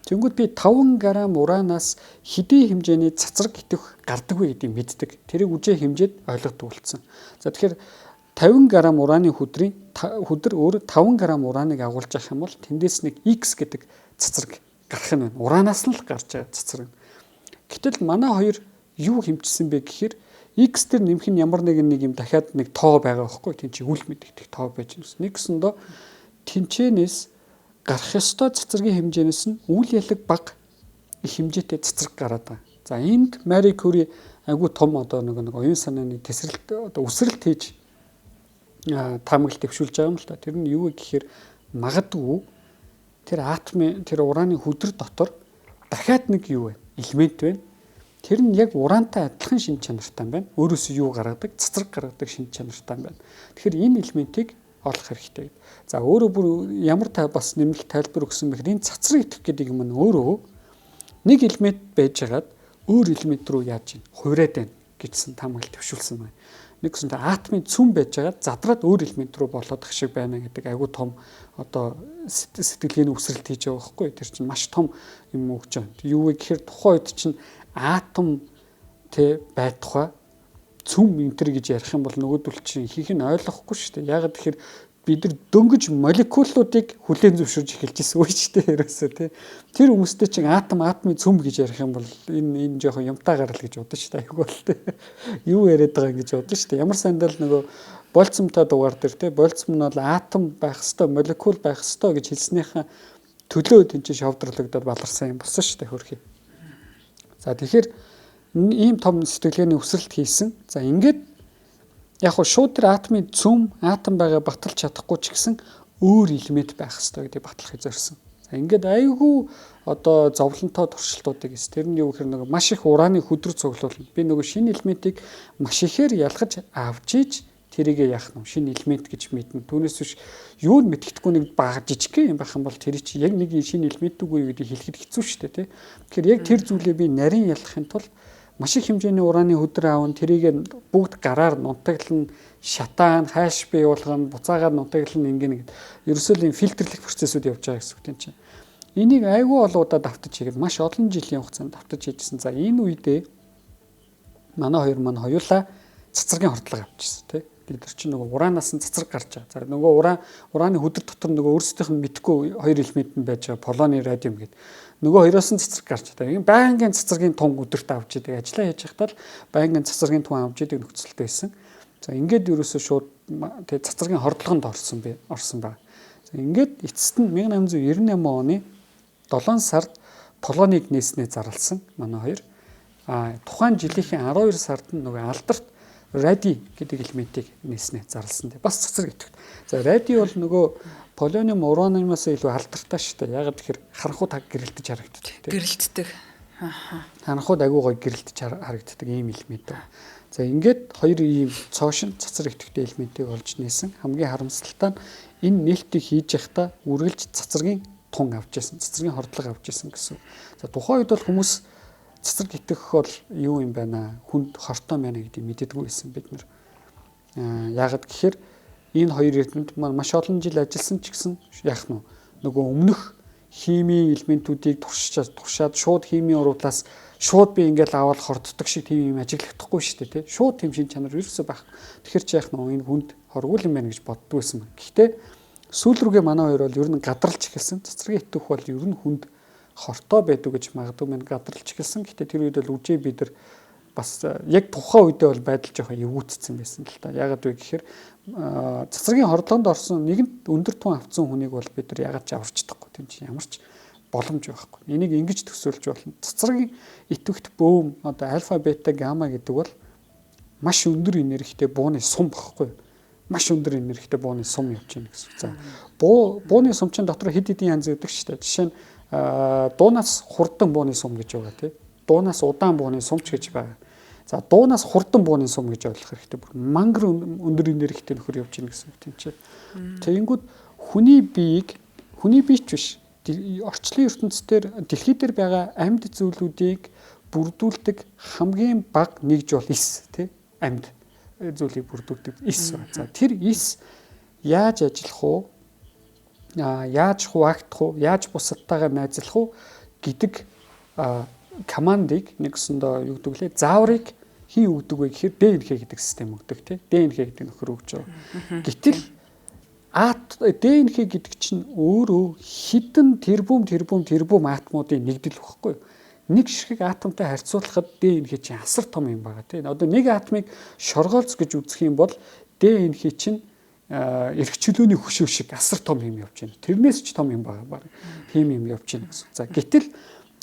Тэнгүүд би 5 г уранаас хэдийн хэмжээний цацраг идэвх гардаг вэ гэдгийг мэддэг. Тэрийг үжээ хэмжээд ойлгодог болсон. За тэгэхээр 50 г ураны хөдрийн хөдөр өөр 5 г ураныг агуулж авах юм бол тэндээс нэг X гэдэг цацраг гарах нь байна. Уранаас нь л гарч байгаа цацраг. Гэтэл манай хоёр юу хэмжсэн бэ гэхээр X дээр нэмэх нь ямар нэгэн нэг юм дахиад нэг тоо байгаа байхгүй. Тин чи үл мэдэгдэх тоо байж байна. Нэгсэндөө тэнчэнээс гарах ёстой цацрагийн хэмжээнээс нь үл ялаг бага их хэмжээтэй цацраг гараад байгаа. За энд Мари Кюри айгүй том одоо нэг оюун санааны тесрэлт одоо үсрэлт хийж таамаглалт дэвшүүлж байгаа юм л та. Тэр нь юу вэ гэхээр магадгүй тэр атомын тэр ураны хөдөр дотор дахиад нэг юу вэ? Элемент байна. Тэр нь яг урантай адилхан шинж чанартай юм байна. Өөрөөсөө юу гаргадаг? Цацраг гаргадаг шинж чанартай юм байна. Тэгэхээр энэ элементийг олох хэрэгтэй. За өөрөө бүр ямар та бас нэмэлт тайлбар өгсөн бэхээр энэ цацраг итгэх гэдэг юм нь өөрөө нэг элемент байжгаад өөр элемент рүү яаж ийн хувраад байна гэсэн таамаглал төвшүүлсэн байна. Нэг гэсэнтэй атомын цүм байжгаад задраад өөр элемент рүү болоод ах шиг байна гэдэг айгүй том одоо сэтгэлгээний үсрэлт хийж байгаа байхгүй. Тэр чинь маш том юм өгч байгаа. Юу вэ гэхээр тухайн үед чинь атом тэ байтугай цүм энтер гэж ярих юм бол нөгөөдөл чинь ихэнх нь ойлгохгүй шүү дээ. Яагаад тэгэхээр бид нар дөнгөж молекулуудыг хүлээн зөвшөөрж эхэлж ирсэн үе шүү дээ ерөөсөө тий. Тэр хүмүүстэй чинь атом атомын цөм гэж ярих юм бол энэ жоохон юмтай гарал гэж бодсон шүү дээ. Айгүй бол тий. Юу яриад байгаа юм гэж бодсон шүү дээ. Ямар сандал нөгөө болцомтой дугаар дээр тий болцом нь бол атом байх хэвээр молекул байх хэвээр гэж хэлснийхээ төлөө тэн чинь шовдрлогдоод баларсан юм болсон шүү дээ хөрхий. За тэгэхээр ийм том сэтгэлгээний өсрэлт хийсэн. За ингээд яг хөө шууд тэр атомын цөм атом байгаа баталж чадахгүй ч гэсэн өөр элемент байх ёстой гэдгийг батлахыг зорьсон. За ингээд айгүй одоо зовлонтой туршилтуудыг хийсэн. Тэр нь юу гэхээр нөгөө маш их ураны хөдөр цуглуулна. Би нөгөө шинэ элементийг маш ихээр ялгаж авч иж тэрийг яах нь шинэ элемент гэж мэднэ. Түүнээс биш юу нь мэддэхгүй нэг бага жижигхэн юм байх юм бол тэр чи яг нэг шинэ элемент үгүй юу гэдгийг хэлэхэд хэцүү шүү дээ, тий. Тэгэхээр яг тэр зүйлээ би нарийн ялгахын тулд маш их хэмжээний ураны хөдөр аавн, тэрийг бүгд гараар нунтаглан, шатаан, хайш бий болгоно, буцаагаад нунтаглан ингэнэ гэд. Ерөөсөө л юм фильтрлэх процессүүд явж байгаа гэсэн үг тийм чинь. Энийг айгүй олон удаа давтаж хийгээд маш олон жилийн хугацаанд давтаж хийжсэн. За энэ үедээ манай хоёр маань хоёулаа цацрагийн хордлого авчихсан, тий. Бид нар чинь нөгөө ураанаас нь цацраг гарч байгаа. За нөгөө ураны хөдөр дотор нөгөө өөрсдийнх нь мэдхгүй хоёр элемент нь байж байгаа. Полони, радиум гэдэг. Нөгөө хоёроос нь цацраг гарч байгаа. Ийм байнгын цацрагийн тун өдөрт авч идэг. Ажлаа хийж байхдаа л байнгын цацрагийн тун авч идэг нөхцөлтэй байсан. За ингээд ерөөсөө шууд тэгээ цацрагийн хордлогонд орсон би орсон байна. За ингээд эцэст нь 1898 оны 7 сард полоныг нээснээ зарласан манай хоёр. А тухайн жилийнхэн 12 сард нь нөгөө алдарт ради гэдэг элементийг нээснээ зарласан. Бас цацраг идэвхт. За ради бол нөгөө полониум ураниумаас илүү алдартай шүү дээ. Ягаад гэхээр харанхуй таг гэрэлтэж харагддаг. Гэрэлтдэг. Ааха. Харанхуйд айгүй гоё гэрэлтэж харагддаг ийм элемент байна. За ингээд хоёр ийм цоошин цацраг идэвхтэй элементийг олж нээсэн. Хамгийн харамсалтай нь энэ нээлтийг хийж явахдаа үргэлж цацрагийн тун авч байсан. Цацрагийн хордлого авч байсан гэсэн. За тухайн үед бол хүмүүс цацраг итгэх бол юу юм байна, хүнд хортой байна гэдгийг мэддэггүй байсан бид нар. Яагаад гэхээр энэ хоёр эрдэмт маань маш олон жил ажилласан ч гэсэн яах нь нөгөө өмнөх химийн элементүүдийг туршаад шууд химийн уруудлаас шууд би ингээл аваад хорддог шиг тийм юм ажиглахдаггүй шүү дээ, тий. Шууд тийм шин чанар ерөөсөө байхгүй. Тэгэхээр чи яах нь энэ хүнд хоргүй юм байна гэж боддгоо байсан байна. Гэхдээ сүүл рүүгээ манай хоёр бол ер нь гадралж эхэлсэн. Цацрагийн итгэх бол ер нь хүнд хортой байдаг гэж магадгүй мэн гадралж эхэлсэн. Гэхдээ тэр үед бол үжээ бид нар бас яг тухайн үедээ бол байдал жоохон эвгүүцсэн байсан л та. Яагаад вэ гэхээр цацрагийн хордлогонд орсон нэгэнт өндөр тун авцсан хүнийг бол бид нар яагаад ч аварч чадахгүй. Тийм чинь ямар ч боломж байхгүй. Энийг ингэж төсөөлж болно. Цацрагийн идэвхт бөөм одоо альфа, бета, гамма гэдэг бол маш өндөр энергитэй бууны сум багхгүй. Маш өндөр энергитэй бууны сум явж байна гэсэн. За бууны сум чинь дотор хэд хэдэн янз өгдөг шүү дээ. Жишээ нь дуунаас хурдан бууны сум гэж байгаа тий. Дуунаас удаан бууны сумч гэж байгаа. За дуунаас хурдан бууны сум гэж ойлгох хэрэгтэй. Бүр мангар өндөр энергитэй нөхөр явж байна гэсэн үг тийм чи. Тэгэнгүүт хүний биеийг, хүний бие ч биш, орчлон ертөнцийн дэлхий дээр байгаа амьд зүйлүүдийг бүрдүүлдэг хамгийн бага нэгж бол эс тий. Амьд зүйлийг бүрдүүлдэг эс байна. За тэр эс яаж ажиллах уу? Яаж хуваагдах уу? Яаж бусадтайгаа найзлах уу гэдэг командыг нэгсэндээ юу гэдэг лээ? Зааврыг хин өгдөг вэ гэхээр ДНХ гэдэг систем өгдөг тий. ДНХ гэдэг нөхөр өгч байгаа. Гэтэл ДНХ гэдэг чинь өөрөө хідэн тэрбум тэрбум тэрбум атомуудын нэгдэл багхгүй юу? Нэг ширхэг атомтай харьцуулахад ДНХ чинь асар том юм байгаа тий. Одоо нэг атомыг шоргоолц гэж үзэх юм бол ДНХ чинь эрх чөлөөний хөшөө шиг асар том юм явж байна. Тэрнээс ч том юм байгаа баг. Тийм юм явж байна гэсэн. За гэтэл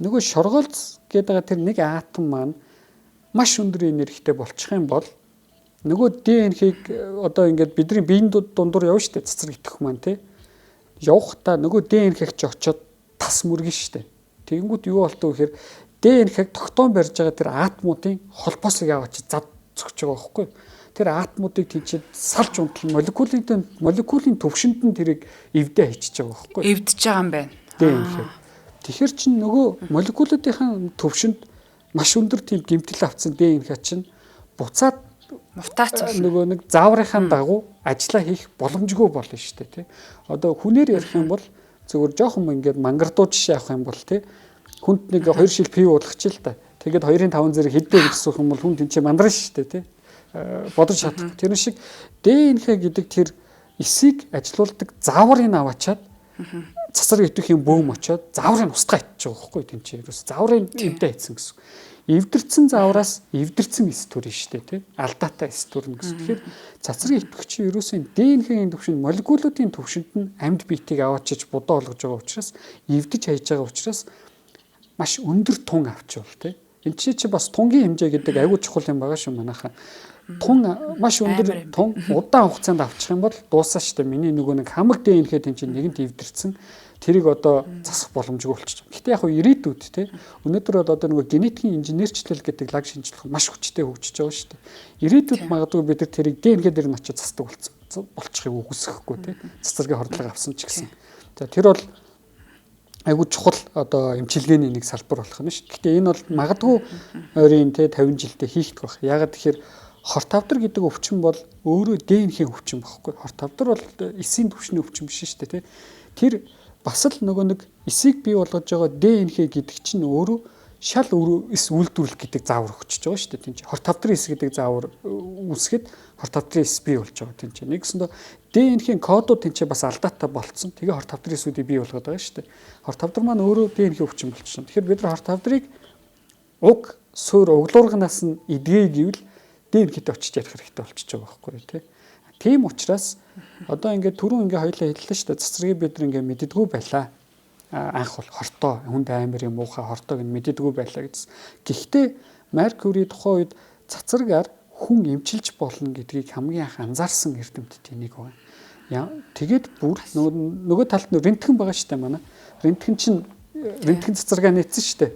нөгөө шоргоолц гэдэг байгаа тэр нэг атом маань маш өндөр энергитэй болчих юм бол нөгөө ДНХ-г одоо ингээд бидний биеийн дундуур явна шүү дээ, цацраг итгэх маань тий. Явахдаа нөгөө ДНХ-г ч очиод тас мөргөн шүү дээ. Тэгэнгүүт юу болтоо гэхээр ДНХ-г тогтоон барьж байгаа тэр атомуудын холбоосыг аваач зад зөгч байгаа байхгүй юу? Тэр атомуудыг тийчээд салж унтал молекулын төвшөнд нь тэрийг эвдээ хийчихэж байгаа байхгүй юу? Эвдэж байгаа юм байна. ДНХ. Тэгэхээр чин нөгөө молекулуудын төвшөнд маш өндөр тийм гэмтэл авцсан ДНХ чинь буцаад мутац болно. Нөгөө нэг зааврынхаа дагуу ажиллаа хийх боломжгүй болно шүү дээ тий. Одоо хүнээр ярих юм бол зөвхөн жоохон ингээд мангардуу жишээ авах юм бол тий. Хүнд нэг 2 шил пив уулгачих л та. Тэгээд 2-ын 5 зэрэг хэддээ гэж асуух юм бол хүн тэнцээ мандрна шүү дээ тий. Бодож чадахгүй. Тэр шиг ДНХ гэдэг тэр эсийг ажилуулдаг зааврыг аваачаад цацраг итгэх юм бөөм очоод зааврыг устгаа итчих байгаа байхгүй тийм чи ерөөс зааврын эвдээ хийсэн гэсэн. Эвдэрсэн заавраас эвдэрсэн эс төрнө шүү дээ тий. Алдаатай эс төрнө гэсэн. Тэгэхээр цацраг итгэх чи ерөөсөө ДНХ-ийн төвшөнд молекулуудын төвшөнд нь амьд биетийг аваачиж будаа болгож байгаа учраас эвдэж хайж байгаа учраас маш өндөр тун авчвал тий. Энд чи бас тунгийн хэмжээ гэдэг айгүй чухал юм байгаа шүү манайхаа. Тун маш өндөр тун удаан хугацаанд авчих юм бол дуусаа шүү дээ. Миний нөгөө нэг хамаг ДНХ тийм чинь нэгэнт эвдэрсэн. Тэрийг одоо засах боломжгүй болчихж байгаа. Гэтэ яг хөө ирээдүйд те өнөөдөр бол одоо нөгөө генетикийн инженерчлэл гэдэг лаг шинжлэх маш хүчтэй хөгжиж байгаа шүү дээ. Ирээдүйд магадгүй бид нар тэрийг ДНХ дээр нь очиж засдаг болсон болчихыг үгүйсгэхгүй те. Цацрагийн хордлого авсан ч гэсэн. За тэр бол айгүй чухал одоо эмчилгээний нэг салбар болох юм шүү. Гэтэ энэ бол магадгүй ойрын те 50 жилдээ хийхдэх байх. Яагаад тэгэхээр хорт хавдар гэдэг өвчин бол өөрөө ДНХ-ийн өвчин багхгүй. Хорт хавдар бол эсийн түвшний өвчин биш шүү дээ те. Тэр бас л нөгөө нэг эсийг бий болгож байгаа ДНХ гэдэг чинь өөрөө шал эс үйлдвэрлэх гэдэг заавар өгчөж байгаа шүү дээ. Тийм чи хорт хавдрын эс гэдэг заавар үүсгэхэд хорт хавдрын эс бий болж байгаа тийм чи. Нэгсэндээ ДНХ-ийн кодууд тийм чи бас алдаатай болцсон. Тэгээ хорт хавдрын эсүүдийг бий болгоод байгаа шүү дээ. Хорт хавдар маань өөрөө ДНХ өвчин болчихсон. Тэгэхээр бид нар хорт хавдрыг уг суур углуурганаас нь эдгэе гэвэл ДНХ-тэй очиж ярих хэрэгтэй болчихж байгаа байхгүй тий. Тийм учраас одоо ингээд түрүүн ингээд хоёлаа хэллээ шүү дээ. Цацрагийг бид нар ингээд мэддэггүй байлаа. Анх бол хортой хүнд амар юм муухай хортойг нь мэддэггүй байлаа гэсэн. Гэхдээ Мари Кюри тухайн үед цацрагаар хүн эмчилж болно гэдгийг хамгийн анх анзаарсан эрдэмтдийн нэг байна. Тэгээд бүр нөгөө талд нь рентген байгаа шүү дээ манай. Рентген чинь рентген цацрагаа нээсэн шүү дээ.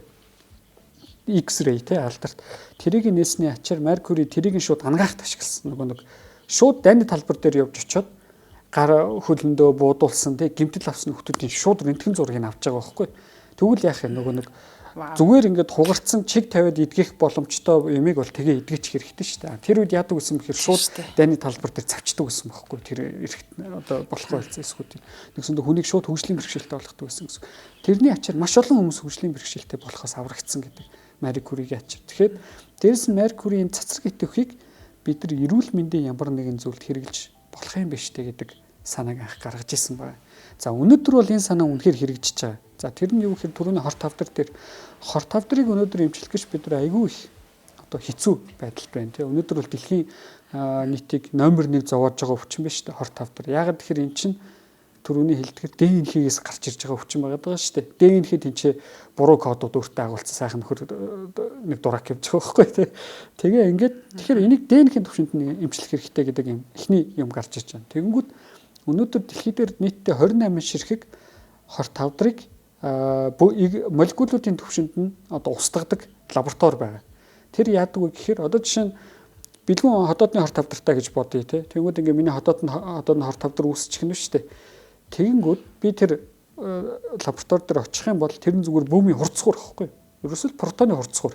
X-ray те алдарт. Тэрийг нээсний ачаар Мари Кюри тэрийг шууд ангаахт ашигласан. Нөгөө нэг шууд дайны талбар дээр явж очиод гар хөлөндөө буудуулсан тий гэмтэл авсан хүмүүсийн шууд рентген зургийг авч байгаа байхгүй. Тэгвэл яах юм нөгөө нэг зүгээр ингээд хугарцсан чиг тавиад идгэх боломжтой юмыг бол тэгээ идгэж хэрэгтэй шүү дээ. Тэр үед яадаг гэсэн бэхэр шууд дайны талбар дээр цавчдаг гэсэн бохоггүй. Тэр эрхт одоо болохгүй болсон эсхүүд. Нэгсэндээ хүнийг шууд хөгжлийн бэрхшээлтэй болгодог гэсэн гэсэн. Тэрний ачаар маш олон хүмүүс хөгжлийн бэрхшээлтэй болохоос аврагдсан гэдэг Мари Кюригийн ачаар. Тэгэхээр дээрэс нь Мари Кюриийн цацраг идэвхийг бид нар эрүүл мэндийн ямар нэгэн зүйлд хэрэгжилж болох юм биш үү гэдэг санааг анх гаргаж ирсэн байна. За өнөөдөр бол энэ санаа үнэхээр хэрэгжиж байгаа. За тэр нь юу гэхээр түрүүний хорт хавдар дээр хорт хавдрыг өнөөдөр эмчлэх гэж бид нар айгүй их одоо хэцүү байдалд байна тий. Өнөөдөр бол дэлхийн нийтийг номер 1 зовоож байгаа өвчин биш үү хорт хавдар. Яагаад гэхээр эн чинь түрүүний хэлдгээр ДНХ-гээс гарч ирж байгаа өвчин байгаа даа шүү дээ. ДНХ тэнцээ буруу кодууд өөртөө агуулсан сайхан нөхөр нэг дурак явж байгаа байхгүй тий. Тэгээ ингээд тэгэхээр энийг ДНХ-ийн түвшинд нь эмчлэх хэрэгтэй гэдэг юм эхний юм гарч ирж байна. Тэгэнгүүт өнөөдөр дэлхий дээр нийтдээ 28 ширхэг хорт хавдрыг молекулуудын түвшинд нь одоо устгадаг лаборатори байгаа. Тэр яадаг вэ гэхээр одоо жишээ нь бэлгүүн хотоодны хорт хавдартай гэж бодъё тий. Тэгэнгүүт ингээ миний хотоодны хорт хавдар үүсчих нь шүү дээ. Тэгэнгүүт би тэр лаборатори дээр очих юм бол тэр нь зүгээр бүүмийн хурцгуур гэхгүй. Ерөөсөл протоны хурцгуур.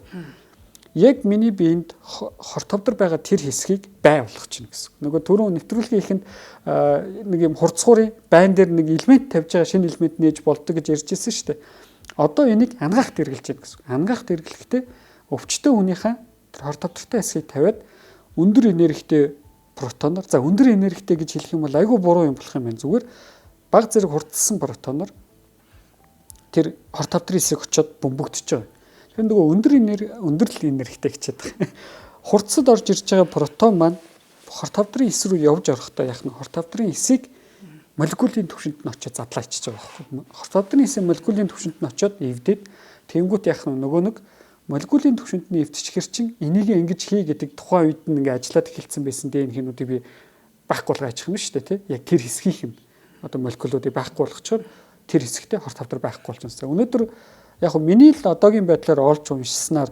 Яг миний биед хорт хавдар байгаа тэр хэсгийг бай болгох чинь гэсэн. Нөгөө түрүүн нэвтрүүлгийн ихэнд нэг юм хурцгуурын байн дээр нэг элемент тавьж байгаа шинэ элемент нээж болдог гэж ярьж ирсэн шүү дээ. Одоо энийг ангаахт эргэлж байна гэсэн. Ангаахт эргэлэхдээ өвчтөе хүнийхээ тэр хорт хавдартай хэсгийг тавиад өндөр энергитэй протоноор за өндөр энергитэй гэж хэлэх юм бол айгүй буруу юм болох юм байна. Зүгээр баг зэрэг хурцсан протоноор тэр хорт хавдрын хэсэг очиод бөмбөгдөж байгаа. Тэр нөгөө өндөр өндөр л энергитэй гэчихэд байгаа. Хурцад орж ирж байгаа протон маань хорт хавдрын эс рүү явж орохдоо яах нь хорт хавдрын эсийг молекулын түвшинд нь очиод задлаа ичиж байгаа байхгүй. Хорт хавдрын эсийг молекулын түвшинд нь очиод эвдээд тэнгуут яах нь нөгөө нэг молекулын түвшинд нь эвдчихэр чинь энийг ингэж хий гэдэг тухайн үед нь ингээ ажиллаад эхэлсэн байсан ДНХ-нуудыг би байхгүй болгоо ачих юм шүү дээ тий. Яг тэр хэсгийнх юм одоо молекулуудыг байхгүй болгочоор тэр хэсэгтээ хорт хавдар байхгүй болж байна. Өнөөдөр яг миний л одоогийн байдлаар олж уншсанаар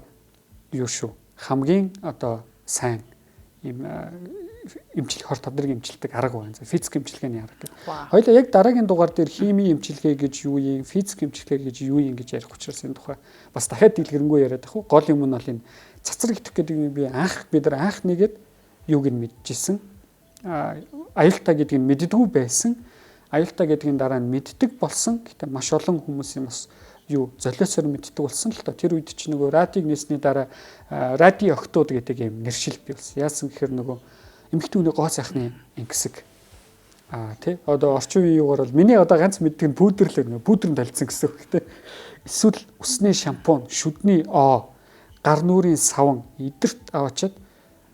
юу шүү. Хамгийн одоо сайн ийм эмчилгээ хорт хавдрыг эмчилдэг арга байна. Физик эмчилгээний арга гэх. Хоёлаа яг дараагийн дугаар дээр хими эмчилгээ гэж юу юм, физик эмчилгээ гэж юу юм гэж ярих учраас энэ тухай бас дахиад дэлгэрэнгүй яриад ах уу. Гол юм нь бол энэ цацраг итгэх гэдэг юм би анх бид нар анх нэгэд юуг нь мэдчихсэн. Аюултай гэдгийг мэддэггүй байсан. Аюултай гэдгийн дараа нь мэддэг болсон. Гэтэ маш олон хүмүүсийн бас юу золиосоор мэддэг болсон л доо. Тэр үед чи нөгөө радийг нээсний дараа ради октод гэдэг юм нэршил бий болсон. Яасан гэхээр нөгөө эмэгтэй хүний гоо сайхны ингэсэг. Аа тий. Одоо орчин үеийн юугаар бол миний одоо ганц мэддэг нь пудр л нөгөө пудрын талцсан гэсэн үг тий. Эсвэл үсний шампунь, шүдний оо, гар нүрийн саван эдэрт аваачаад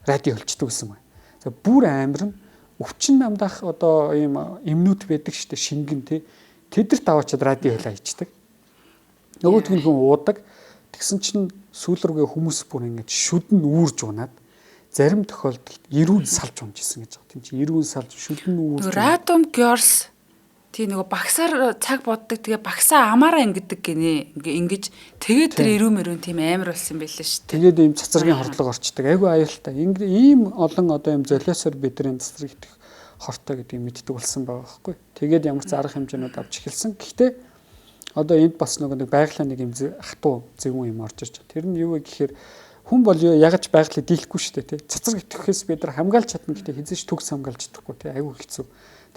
ради холчдөг гэсэн байна. За бүр амар нь өвчин намдах одоо ийм эмнүүд байдаг шүү дээ шингэн тий. Тэдэрт аваачаад ради хойлоо хийчдэг. Нөгөөх нь хүн уудаг. Тэгсэн чинь сүүл рүүгээ хүмүүс бүр ингэж шүдэн үүрж унаад зарим тохиолдолд эрүүн салж унж исэн гэж байгаа. Тийм чи эрүүн салж шүдэн үүрж. Радом Girls Тий, нөгөө багсаар цаг боддог, тэгээ багсаа амаараа ингэдэг гинэ. Ингээ ингэж тэгээд тэр эрүү мөрүүн тийм амар болсон юм байлээ шүү дээ. Тэгээд ийм цацрагийн хордлого орчдөг. Айгүй аюултай. Ийм олон одоо ийм золиосоор бидний цацраг итгэх хортой гэдгийг мэддэг болсон байгаа байхгүй. Тэгээд ямар ч арга хэмжээнүүд авч эхэлсэн. Гэхдээ одоо энд бас нөгөө нэг байгалийн нэг юм хатуу зөвүүн юм орж ирж байгаа. Тэр нь юу вэ гэхээр хүн бол ягаж байгалыг дийлэхгүй шүү дээ, тий. Цацраг итгэхээс бид нар хамгаалж чадна гэхдээ хэзээ ч төгс хамгаалж чадахгүй, тий. Айгүй хэцүү.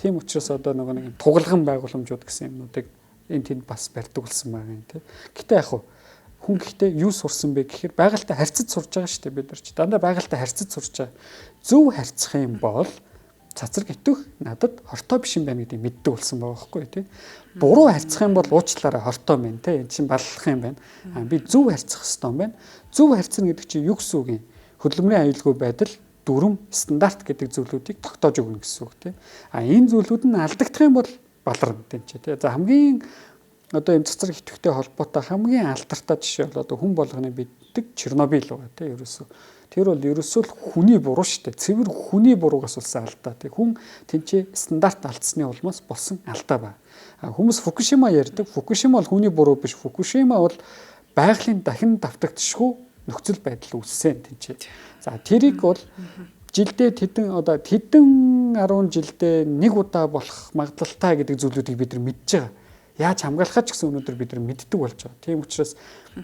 Тийм учраас одоо нөгөө нэг тугалган байгууламжууд гэсэн юмнуудыг энэ тэнд бас барьдаг болсон байгаа юм, тий. Гэтэ яг хүн гэхдээ юу сурсан бэ гэхээр байгальтай харьцаж сурж байгаа шүү дээ бид нар ч. Дандаа байгальтай харьцаж сурж байгаа. Зөв харьцах юм бол цацраг итвэх надад хортой биш юм байна гэдгийг мэддэг болсон байгаа байхгүй, тий. Буруу харьцах юм бол уучлаарай хортой мэн, тий. Энд чинь баллах юм байна. А би зөв харьцах ёстой юм байна. Зөв харьцна гэдэг чинь юу гэсэн үг юм? Хөдөлмөрийн аюулгүй байдал, дүрм, стандарт гэдэг зүйлүүдийг тогтоож өгнө гэсэн үг, тий. А энэ зүйлүүд нь алдагдах юм бол баларна тийм ч, тий. За хамгийн одоо юм цацраг идэвхтэй холбоотой хамгийн алдартай жишээ бол одоо хүн болгоны мэддэг Чернобыль байгаа, тий. Ерөөсөө тэр бол ерөөсөө л хүний буруу шүү дээ. Цэвэр хүний буруугаас болсон алдаа, тий. Хүн тэнцээ стандарт алдсны улмаас болсон алдаа ба. А хүмүүс Фукушима ярьдаг. Фукушима бол хүний буруу биш. Фукушима бол байгалийн дахин давтагдшгүй нөхцөл байдал үүссэн тэнцээ. За тэрийг бол жилдээ тэдэн одоо тэдэн 10 жилдээ нэг удаа болох магадлалтай гэдэг зүйлүүдийг бид нар мэдж байгаа. Яаж хамгаалахаа ч гэсэн өнөөдөр бид нар мэддэг болж байгаа. Тийм учраас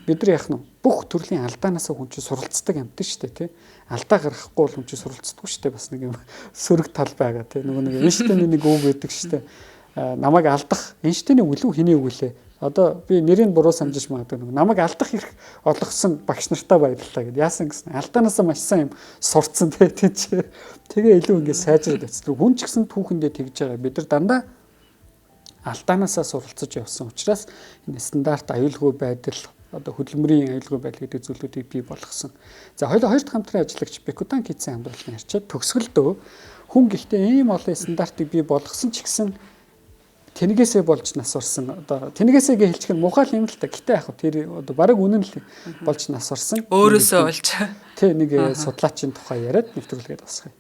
бид нар яах нь бүх төрлийн алдаанаас хүн чинь суралцдаг амьтан шүү дээ, тий. Алдаа гаргахгүй бол хүн чинь суралцдаггүй шүү дээ. Бас нэг юм сөрөг тал байгаа, тий. Нөгөө нэг Эйнштейний нэг үг байдаг шүү дээ. Намайг алдах Эйнштейний үг лүү хэний үг лээ. Одоо би нэрийг буруу санджиж магадгүй, нэг намайг алдах хэрэг олгосон багш нартаа баярлалаа гэд. Яасан гэсэн алдаанаас маш сайн юм сурцсан, тий. Тэгээ илүү ингээд сайжраад явцдаг. Хүн ч гэсэн түүхэндээ тэгж байгаа. Бид нар дандаа алдаанасаа суралцаж явсан учраас энэ стандарт, аюулгүй байдал, одоо хөдөлмөрийн аюулгүй байдал гэдэг зүйлүүдийг бий болгосон. За хоёул хоёр дахь хамтран ажиллагч Бекутан Китсийн хамтран ярьчаад төгсгөлдөө хүн гэхдээ ийм олон стандартыг бий болгосон ч гэсэн тэнэгээсээ болж нас орсон, одоо тэнэгээсээ гэж хэлчих нь муухай юм л та. Гэтэ яг тэр одоо бараг үнэн л болж нас орсон. Өөрөөсөө болж. Тэ нэг судлаачийн тухай яриад нэвтрүүлгээд босгоё.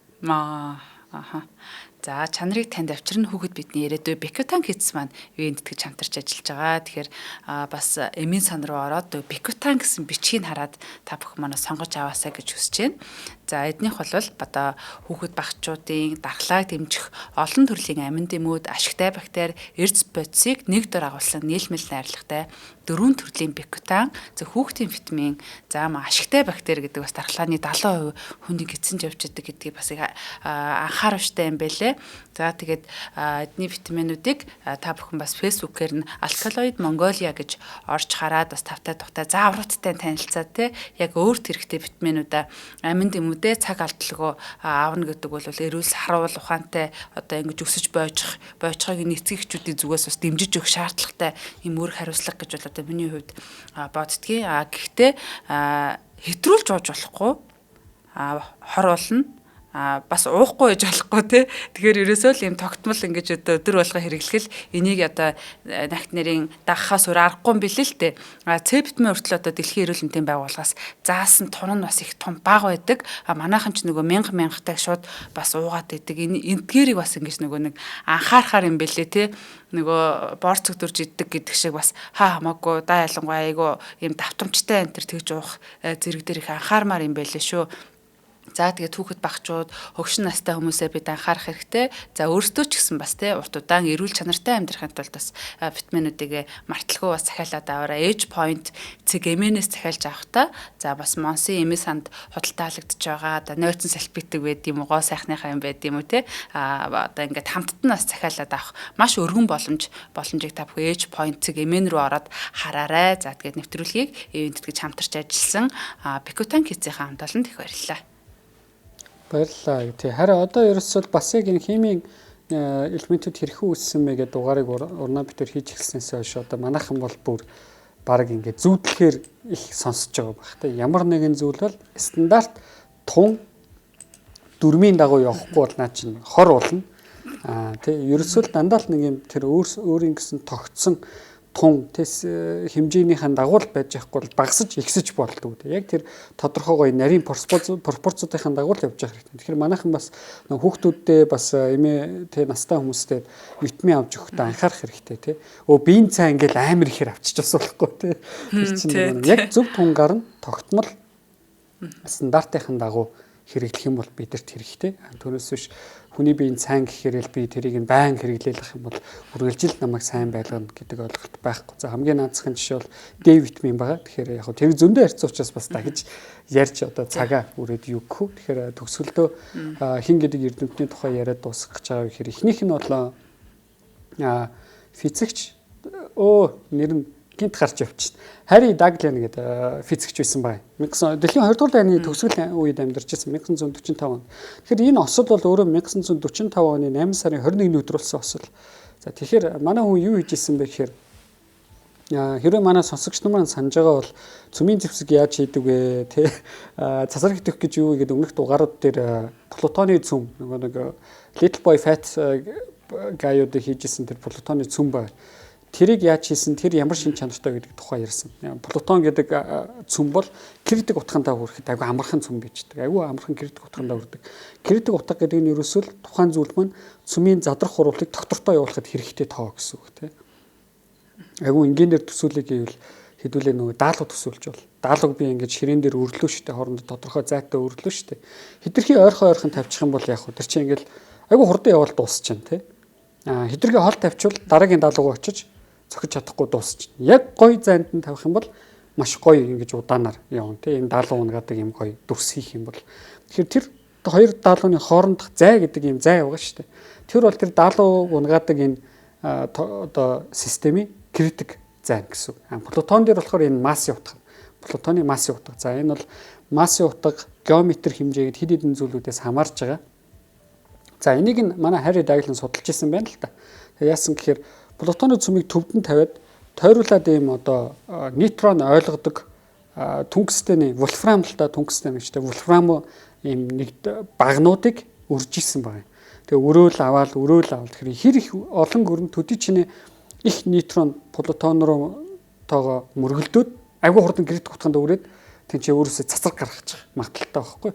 Аха. За чанарыг танд авчирна хүүхэд бидний яриад Бекутан Китс маань ивент тэтгэж хамтарч ажиллаж байгаа. Тэгэхээр бас эмийн сан руу ороод Бекутан гэсэн бичгийг хараад та бүхэн манай сонгож аваасай гэж хүсэж байна. За эднийх бол одоо хүүхэд багчуудын дархлааг дэмжих олон төрлийн амин дэмүүд, ашигтай бактери, эрдэс бодисыг нэг дор агуулсан нийлмэл найрлагатай дөрвөн төрлийн Бекутан, за хүүхдийн витамин, за ашигтай бактери гэдэг бас дархлааны 70% хүнийг эцэн явж идэг гэдгийг бас анхааруулжтай юм байлээ. За тэгээд эдний витаминуудыг та бүхэн бас Facebook-ээр нь Alkaloid Mongolia гэж орж хараад бас тавтай тухтай заавруудтай танилцаад те яг өөрт хэрэгтэй витаминуудаа амин дэмүүдээ цаг алдалгүй аавна гэдэг бол эрүүл саруул ухаантай одоо ингэж өсөж бойжих бойжхойг эцэг эхчүүдийн зүгээс бас дэмжиж өгөх шаардлагатай юм өөр хариуцлага гэж бол одоо миний хувьд боддгийг. А гэхдээ хэтрүүлж ууж болохгүй, хор болно, бас уухгүй байж болохгүй те. Тэгэхээр ерөөсөө л юм тогтмол ингэж одоо өдөр болго хэрэглэхэл энийг одоо нагт нэрийн дагахаас өөр аргагүй юм билээ л те. А С витамин хүртэл одоо дэлхийн эрүүл мэндийн байгууллагаас заасан тун нь бас их том бага байдаг. А манайхан ч нөгөө мянга мянгатай шууд бас уугаад байдаг. Энэ эндгээрийг бас ингэж нөгөө нэг анхаарахаар юм билээ те. Нөгөө борц өдөрж иддэг гэдэг шиг бас хаа хамаагүй да ялангуяа айгу юм давтамжтай энэ төр тэгж уух зэрэг дээр их анхаармаар юм байлээ шүү. За тэгээд хүүхэд багчууд, хөгшин настай хүмүүсээ бид анхаарах хэрэгтэй. За өөрсдөө ч гэсэн бас те урт удаан эрүүл чанартай амьдрахын тулд бас витаминуудыг марталгүй бас захиалаад аваарай. Age point цэг эмэнээс захиалж авах та. За бас Монсын эмээ санд худалдаалагдж байгаа. Одоо нойцон салфитик байд юм уу, гоо сайхныхаа юм байд юм уу те. А одоо ингээд хамтд нь бас захиалаад авах маш өргөн боломжийг та бүхэн Age point цэг эмэн рүү ороод хараарай. За тэгээд нэвтрүүлгийг ивент тэтгэж хамтарч ажилласан Бекутан Китсийн хамт олонд их баярлалаа. Баярлалаа. Тий. Харин одоо ерөөсөө бас яг энэ химийн элементүүд хэрхэн үүссэн бэ гэдэг дугаарыг урнаа битэр хийж эхэлснээс хойш одоо манайхан бол бүр баг ингээд зүүдлэхээр их сонсож байгаа байх та. Ямар нэгэн зүйл бол стандарт тун дүрмийн дагуу явахгүй бол наа чинь хор болно. Аа тий, ерөөсөө л дандаа л нэг юм тэр өөрийн гэсэн тогтсон тун тэс хэмжээнийхэн дагуу л байж явахгүй бол багасж ихсэж болдгоо. Яг тэр тодорхой гоё нарийн пропорцуудынхаа дагуу л явж явах хэрэгтэй. Тэгэхээр манайхан бас хүүхдүүддээ бас эмээ тэ настай хүмүүстэй витамин авч өгөхдөө анхаарах хэрэгтэй тий. Өө биеийн цай ингээл амар ихээр авчиж бас болохгүй тий. Тэр чинь яг зөв тунгаар нь тогтмол стандартынхаа дагуу хэрэглэх юм бол бидэрт хэрэгтэй. Түүнээс биш хүний биеийн сайн гэхээр л би тэрийг нь байн хэрэглээлэх юм бол үргэлжил намайг сайн байлгана гэдэг ойлголт байхгүй. За хамгийн наацхан жишээ бол Д витамин байгаа. Тэгэхээр яг тэр зөндөө ярьсан учраас бас дахиж ярьж одоо цагаа үрээд юу гэх вэ? Тэгэхээр төгсгөлдөө хин гэдэг эрдэмтний тухай яриад дуусгах гэж байгаа гэхээр эхнийх нь бол физикч нэр нь гинт гарч явчихна. Харри Даглиан гэдэг физикч байсан байна. Дэлхийн 20 дугаар дайны төгсгөл үед амьдарч байсан 1945 онд. Тэгэхээр энэ осол бол өөрөө 1945 оны 8 сарын 21-ний өдөр болсон осол. За тэгэхээр манай хүн юу хийж исэн бэ гэхээр хэрвээ манай сонсогч нар маань санаж байгаа бол цөмийн зэвсэг яаж хийдэг вэ те цацраг итгэх гэж юу гэдэг өмнөх дугаарууд дээр плутоны цөм нөгөө нэг Little Boy Fat Guy-уудыг хийж исэн тэр плутоны цөм байна. Тэрийг яаж хийсэн, тэр ямар шин чанартай гэдэг тухай ярьсан. Плутон гэдэг цөм бол критик утгандаа хүрэхэд айгүй амархан цөм бичдэг. Айгүй амархан критик утгандаа хүрдэг. Критик утга гэдэг нь ерөөсөө л тухайн зүйл маань цөмийн задрах хуруулыг доктортой явуулахад хэрэгтэй тоо гэсэн үг тийм. Айгүй энгийнээр төсөөлөе гэвэл хэдүүлээ нөгөө даалгав төсөөлж бол. Даалгав би ингэж ширээн дээр өрлөө штэ, хоорондоо тодорхой зайтай өрлөө штэ. Хэтэрхий ойрхон ойрхон тавьчих юм бол яг хөө тэр чинь ингээл айгүй хурдан явбал дуусчихна тий. Хэтэрхий хол тавьчвал дараагийн даалгавуу очиж зохиж чадахгүй дуусчихна. Яг гоё зайд нь тавих юм бол маш гоё ингэж удаанаар явна тий. Энэ даалгав унгаадаг юм гоё дүрс хийх юм бол. Тэгэхээр тэр хоёр даалгавны хоорондох зай гэдэг юм зай байгаа шүү дээ. Тэр бол тэр даалгав унгаадаг энэ одоо системийн критик зай гэсэн үг. Плутон дээр болохоор энэ массын утга. Плутоны массын утга. За энэ бол массын утга, геометр хэмжээгээд хэд хэдэн зүйлүүдээс хамаарч байгаа. За энийг нь манай Харри Даглан судалж исэн байна л та. Яасан гэхээр плутоны цөмийг төвдөн тавиад тойруулаад ийм одоо нейтрон ойлгодог түнкстэний вольфрам л та түнкстен гэж тэ вольфрам ийм нэг багнуудыг үрж исэн байгаа юм. Тэгээ өрөөл аваад тэгэхээр хэр их олон гүрэн төдий чинээ их нейтрон плутон руу тоогоо мөргөлдөөд айгүй хурдан критик утганд өрөөд тэнцээ өөрөөсөө цацраг гаргачих магадлалтай байхгүй.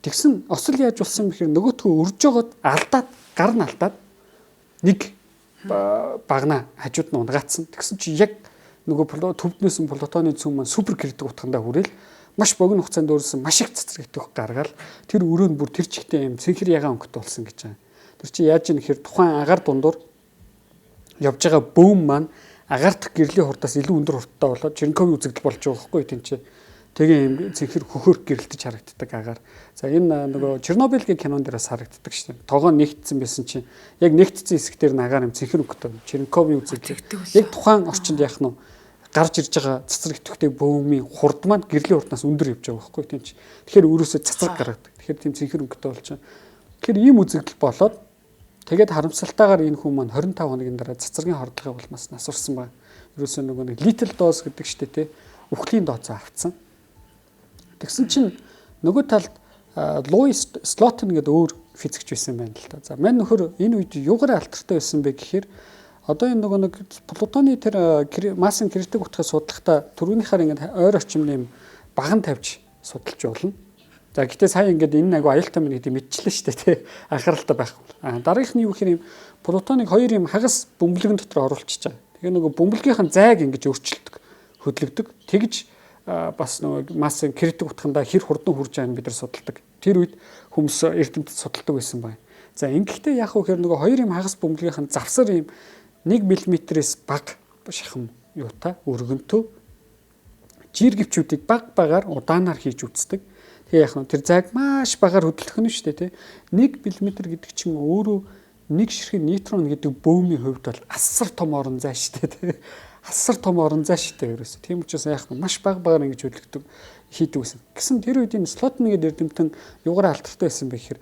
Тэгсэн осол яаж болсон бэхээр нөгөөтгөө өрж жогоод алдаад гар нь алдаад нэг багна хажууд нь унгаацсан. Тэгсэн чи яг нөгөө төвднөөс нь плутоны цөм маань супер критик утгандаа хүрээл маш богино хугацаанд өөрөөсөн маш их цацраг итгэх гаргаал тэр өрөө нь бүр тэр чигтээ юм цэнхэр ягаан өнгөтэй болсон гэж байгаа. Тэр чи яаж юм гэхээр тухайн агаар дундуур явж байгаа бөөм маань агаар дахь гэрлийн хурдаас илүү өндөр хурдтай болоод Черенковын үзэгдэл болж байгаа байхгүй тийм чи. Тэгээ юм цэнхэр хөхөрк гэрэлтэж харагддаг агаар. За энэ нөгөө Чернобыль гэх кинон дээр бас харагддаг шүү дээ. Тогоо нэгтсэн байсан чинь яг нэгтсэн хэсэг дээр агаар юм цэнхэр өнгөтэй Черенковын үзэгдэл. Яг тухайн орчинд яах нь гарч ирж байгаа цацраг идэвхтэй бөөмийн хурд маань гэрлийн хурднаас өндөр явж байгаа байхгүй тийм чи. Тэгэхээр өөрөөсөө цацраг гаргадаг. Тэгэхээр тийм цэнхэр өнгөтэй болж байгаа. Тэгэхээр ийм үзэгдэл болоод тэгээд харамсалтайгаар энэ хүн маань 25 хоногийн дараа цацрагийн хордлогын улмаас нас орсон байна. Ерөөсөө нөгөө нэг little dose гэдэг штэ тий. Үхлийн дооцоо авцсан. Тэгсэн чинь нөгөө талд Луис Слотен гэдэг өөр физикч байсан байна л та. За мань нөхөр энэ үед юугаар алдартай байсан бэ гэхээр одоо энэ нөгөө нэг плутоны тэр массын критик утгыг судлахдаа түрүүнийхээр ингээд ойр орчимд юм баган тавьж судалж болно. За гэтээ сая ингээд энэ айгу аюултай мэн гэдэг мэдчихлээ шүү дээ тий. Анхааралтай байхгүй. А дараагийнх нь юу гэхээр юм плутоныг хоёр юм хагас бөмбөлгөн дотор оруулчихж байгаа. Тэгээ нөгөө бөмбөлгийнхэн зайг ингэж өөрчилдөг, хөдлөгдөг. Тэгж бас нөгөө массын критик утгандаа хэр хурдан хүрж байгааг бид нар судалдаг. Тэр үед хүмүүс эрдэмтэд судалдаг байсан байна. За ингэхдээ яг уу гэхээр нөгөө хоёр юм хагас бөмбөлгийнхэн завсар юм 1 мм-ээс бага шахам юутай өргөнтөө жиргэвчүүдийг баг багаар удаанаар хийж үздэг. Тэгээ яг нь тэр зайг маш багаар хөдлөх нь шүү дээ тий. 1 мм гэдэг чинь өөрөө нэг ширхэг нейтрон гэдэг бөөмийн хувьд бол асар том орон зай шүү дээ тий. Асар том орон зай шүү дээ ерөөсөө. Тийм учраас яг нь маш баг багаар ингэж хөдлөгдөг хийдэг байсан. Гэсэн тэр үед энэ слот нэгэд эрдэмтэн юугаар алдартай байсан бэ гэхээр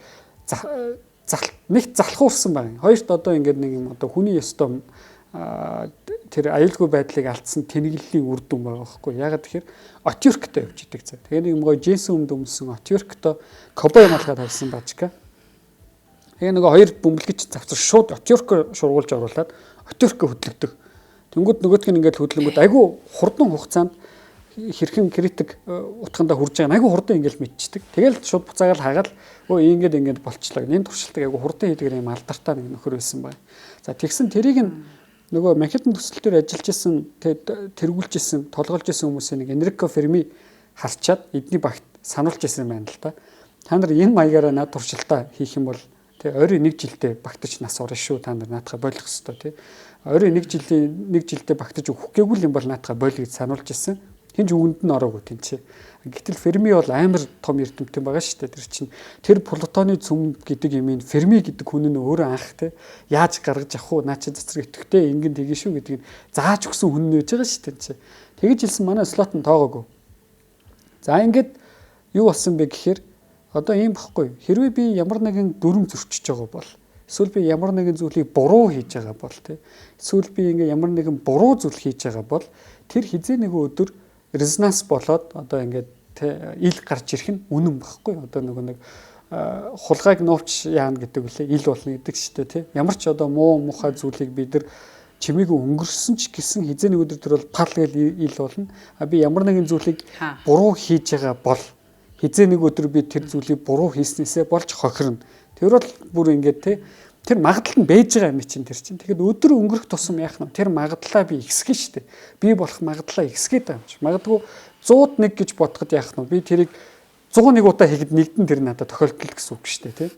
нэгт залхуурсан байна. Хоёрт одоо ингээд нэг юм одоо хүний ёстой тэр аюулгүй байдлыг алдсан тэнэглэлийн үр дүн байгаа байхгүй. Ягаад тэгэхээр отюрктой явж идэг за. Тэгээ нэг юм гоё джинсэн өмд өмсөн отюрктой кобой малгай тавьсан бажка. Тэгээ нөгөө хоёр бөмбөлгөч завцар шууд отюрко шургуулж оруулаад отюрко хөдлөгдөг. Тэнгүүд нөгөөтг нь ингээд хөдлөнгүүд айгүй хурдан хугацаанд хэрхэн критик утгандаа хүрж байгаа нь айгүй хурдан ингээд мэдчихдэг. Тэгэл шууд буцаагаал хагаал өө ингээд ингээд болчлоо. Энэ туршилтыг айгүй хурдан хийдэг юм алдартай нэг нөхөр байсан байна. За тэгсэн тэрийг нь нөгөө Манхэттен төсөл дээр ажиллаж исэн, тэргүүлж исэн, толгойлж исэн хүмүүсийн нэг Энрико Ферми харчаад эдний багт сануулж исэн юм байна л да. Та нар энэ маягаараа над туршилтаа хийх юм бол тэг ойрын нэг жилдээ багтаж нас орно шүү. Та нар наадхаа болох ёстой тий. Ойрын нэг жилийн нэг жилдээ багтаж өгөх гээгүй юм бол наадхаа боль гэж сануулж исэн. Хинч үгэнд нь ороогүй тэнцээ. Гэтэл Ферми бол амар том эрдэмтэн байгаа шүү дээ. Тэр чинь тэр Плутоны цөм гэдэг юм ин Ферми гэдэг хүн нь өөрөө анх те яаж гаргаж авах уу? Наа чи цэцэг итгэвтэй ингэн тэгэн шүү гэдгийг зааж өгсөн хүн нь байж байгаа шүү дээ. Тэгэж хэлсэн манай слот нь тоогоогүй. За ингээд юу болсон бэ гэхээр одоо ийм бохгүй. Хэрвээ би ямар нэгэн дүрм зөрчиж байгаа бол эсвэл би ямар нэгэн зүйлийг буруу хийж байгаа бол те эсвэл би ингээ ямар нэгэн буруу зүйл хийж байгаа бол тэр хизээ нэгэн өдөр резонанс болоод одоо ингээд ил гарч ирэх нь үнэн багхгүй. Одоо нөгөө нэг хулгайг нуувч яана гэдэг үлээ ил болно гэдэг шүү дээ тий. Ямар ч одоо муу мухай зүйлийг бид нар чимээгүй өнгөрсөн ч гэсэн хизээ нэг өдөр тэр бол пал гэл ил болно. А би ямар нэгэн зүйлийг буруу хийж байгаа бол хизээ нэг өдөр би тэр зүйлийг буруу хийснээсээ болж хохирно. Тэр бол бүр ингээд тий тэр магадлал нь байж байгаа юм чинь тэр чинь. Тэгэхэд өдөр өнгөрөх тусам яах нь тэр магадлалаа би ихсгэн штэ. Би болох магадлалаа ихсгээд байгаа юм чи. Магадгүй 101 гэж бодоход яах нь би тэрийг 101 удаа хийхэд нэгдэн тэр надад тохиолдол гэсэн үг штэ тий.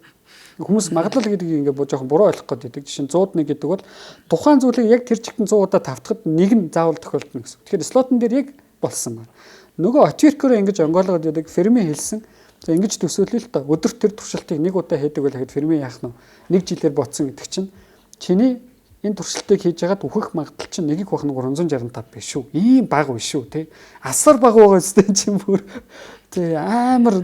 Хүмүүс магадлал гэдгийг ингээд жоохон буруу ойлгох гээд байдаг. Жишээ нь 101 гэдэг бол тухайн зүйлийг яг тэр чигтэн 100 удаа тавтахад нэг нь заавал тохиолдно гэсэн. Тэгэхээр слотон дээр яг болсон байна. Нөгөө отверкороо ингэж онгойлгоод байдаг Ферми хэлсэн. За ингэж төсөөлөл л доо. Өдөрт тэр туршилтыг нэг удаа хийдэг байл гэхэд Ферми яах нь нэг жилээр ботсон гэдэг чинь чиний энэ туршилтыг хийж хагаад үхэх магадлал чинь 1 бах нь 365 биш шүү. Ийм бага биш шүү тий. Асар бага байгаа үстэй чинь бүр тий амар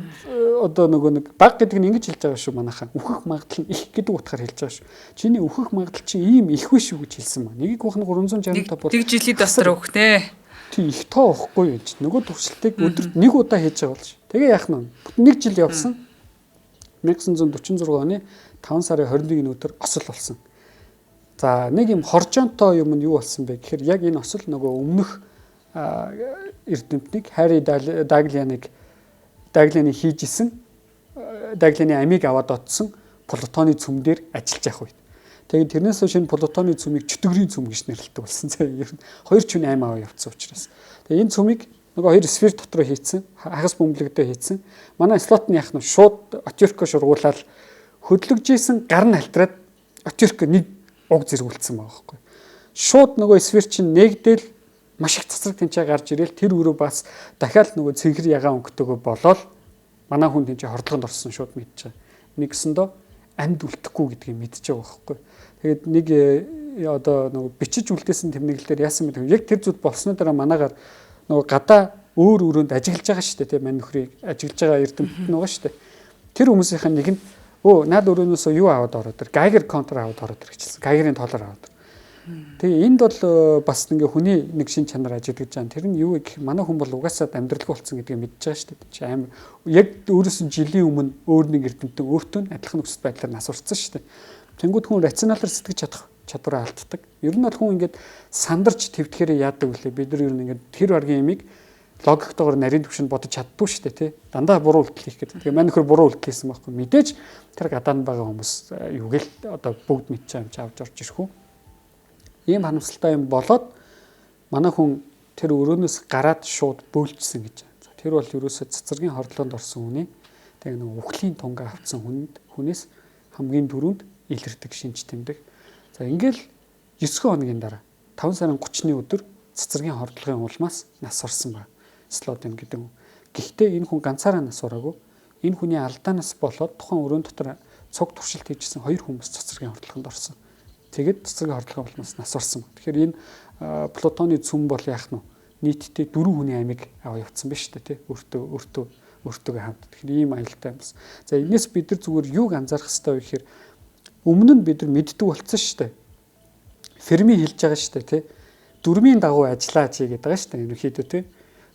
одоо нөгөө нэг бага гэдэг нь ингэж хэлж байгаа шүү манайхаа. Үхэх магадлал нь их гэдэг утгаар хэлж байгаа шүү. Чиний үхэх магадлал чинь ийм их биш шүү гэж хэлсэн маа. 1 бах нь 365 бол нэг жилийн дотор өгөх нэ. Тий их тоо өгөхгүй юм чи. Нөгөө туршилтыг өдөрт нэг удаа хийж байгаа бол тэгээ яах нь бүтэн нэг жил явсан. 1946 оны 5 сарын 21-ний өдөр осол болсон. За нэг юм хоржоонтой юм нь юу болсон бэ гэхээр яг энэ осол нөгөө өмнөх эрдэмтнийг Харри Даглианыг Даглианы хийж исэн Даглианы амийг аваад отсон Плутоны цөм дээр ажиллаж явах үед. Тэгээд тэрнээс хойш энэ Плутоны цөмийг чөтгөрийн цөм гэж нэрлэдэг болсон. За ер нь хоёр чүний ам аваа явцсан учраас. Тэгээд энэ цөмийг нөгөө хоёр сфер дотор хийцэн, хагас бөмбөлөгдөө хийцэн. Манай слот нь яах нь шууд отверко шургуулаад хөдлөгжсэн гар нь алтраад отверко нэг уг зэргүүлсэн байгаа байхгүй. Шууд нөгөө сфер чинь нэгдэл маш их цацраг тэнцээ гарч ирэл тэр өрөө бас дахиад нөгөө цэнхэр ягаан өнгөтэйгөө болоод манай хүн тэнцээ хордлогонд орсон шууд мэдчихэ. Нэгсэндөө амьд үлдэхгүй гэдгийг мэдчихэж байгаа байхгүй. Тэгээд нэг одоо нөгөө бичиж үлдээсэн тэмдэглэлээр яасан бэ? Яг тэр зүйл болсны дараа манаагаар нөгөө гадаа өөр өрөөнд ажиглаж байгаа шүү дээ тийм мань нөхрийг ажиглаж байгаа эрдэмтэд нь байгаа шүү дээ. Тэр хүмүүсийнх нь нэг нь өө над өрөөнөөсөө юу аваад ороод ир Гайгер контр аваад ороод ир гэжсэн. Гайгерийн тоолоор аваад. Тэгээ энд бол бас ингээ хүний нэг шин чанар ажиглаж байгаа. Тэр нь юу гэх манай хүн бол угаасаа амьдралгүй болсон гэдгийг мэдж байгаа шүү дээ. Чи амар яг өөрөөс нь жилийн өмнө өөр нэг эрдэмтэн өөртөө нь адилхан нөхцөл байдлаар нас урцсан шүү дээ. Тэнгүүд хүн рационалар сэтгэж чадах чадвараа алддаг. Ер нь бол хүн ингээд сандарч твдэхээрээ яадаг үлээ. Бид нар ер нь ингээд тэр баргийн ямиг логиктойгоор нарийн төвшөнд бодож чаддгүй шүү дээ тий. Дандаа буруу үйлдэл хийх гэдэг. Тэгээ мань нөхөр буруу үйлдэл хийсэн байхгүй. Мэдээж тэр гадаанд байгаа хүмүүс юу гээл одоо бүгд мэдчихээ юм чи авч орж ирэх үү. Ийм харамсалтай юм болоод манай хүн тэр өрөөнөөс гараад шууд бөөлжсөн гэж. За тэр бол ерөөсөө цацрагийн хордлоонд орсон хүний тэгээ нэг үхлийн тунгаа авцсан хүнд хүнээс хамгийн түрүүнд илэрдэг шинж тэмдэг. За ингээл 9 хоногийн дараа 5 сарын 30-ны өдөр цацрагийн хордлогын улмаас нас орсон байна. Слоден гэдэг хүн. Гэхдээ энэ хүн ганцаараа нас ороогүй. Энэ хүний алдаанаас болоод тухайн өрөөнд дотор цуг туршилт хийжсэн хоёр хүмүүс цацрагийн хордлогонд орсон. Тэгээд цацрагийн хордлогын улмаас нас орсон. Тэгэхээр энэ Плутоны цөм бол яах нь нийтдээ 4 хүний амийг аваа явцсан ба шүү дээ тий. Өөртөө өөртөөгөө хамт. Тэгэхээр ийм аюултай юм байна. За энэс бид нар зүгээр юуг анзаарах хэрэгтэй вэ гэхээр өмнө нь бид нар мэддэг болцсон шүү дээ. Ферми хэлж байгаа шүү дээ тий. Дүрмийн дагуу ажиллаа чи гэдэг байгаа шүү дээ. Ерөнхийдөө тий.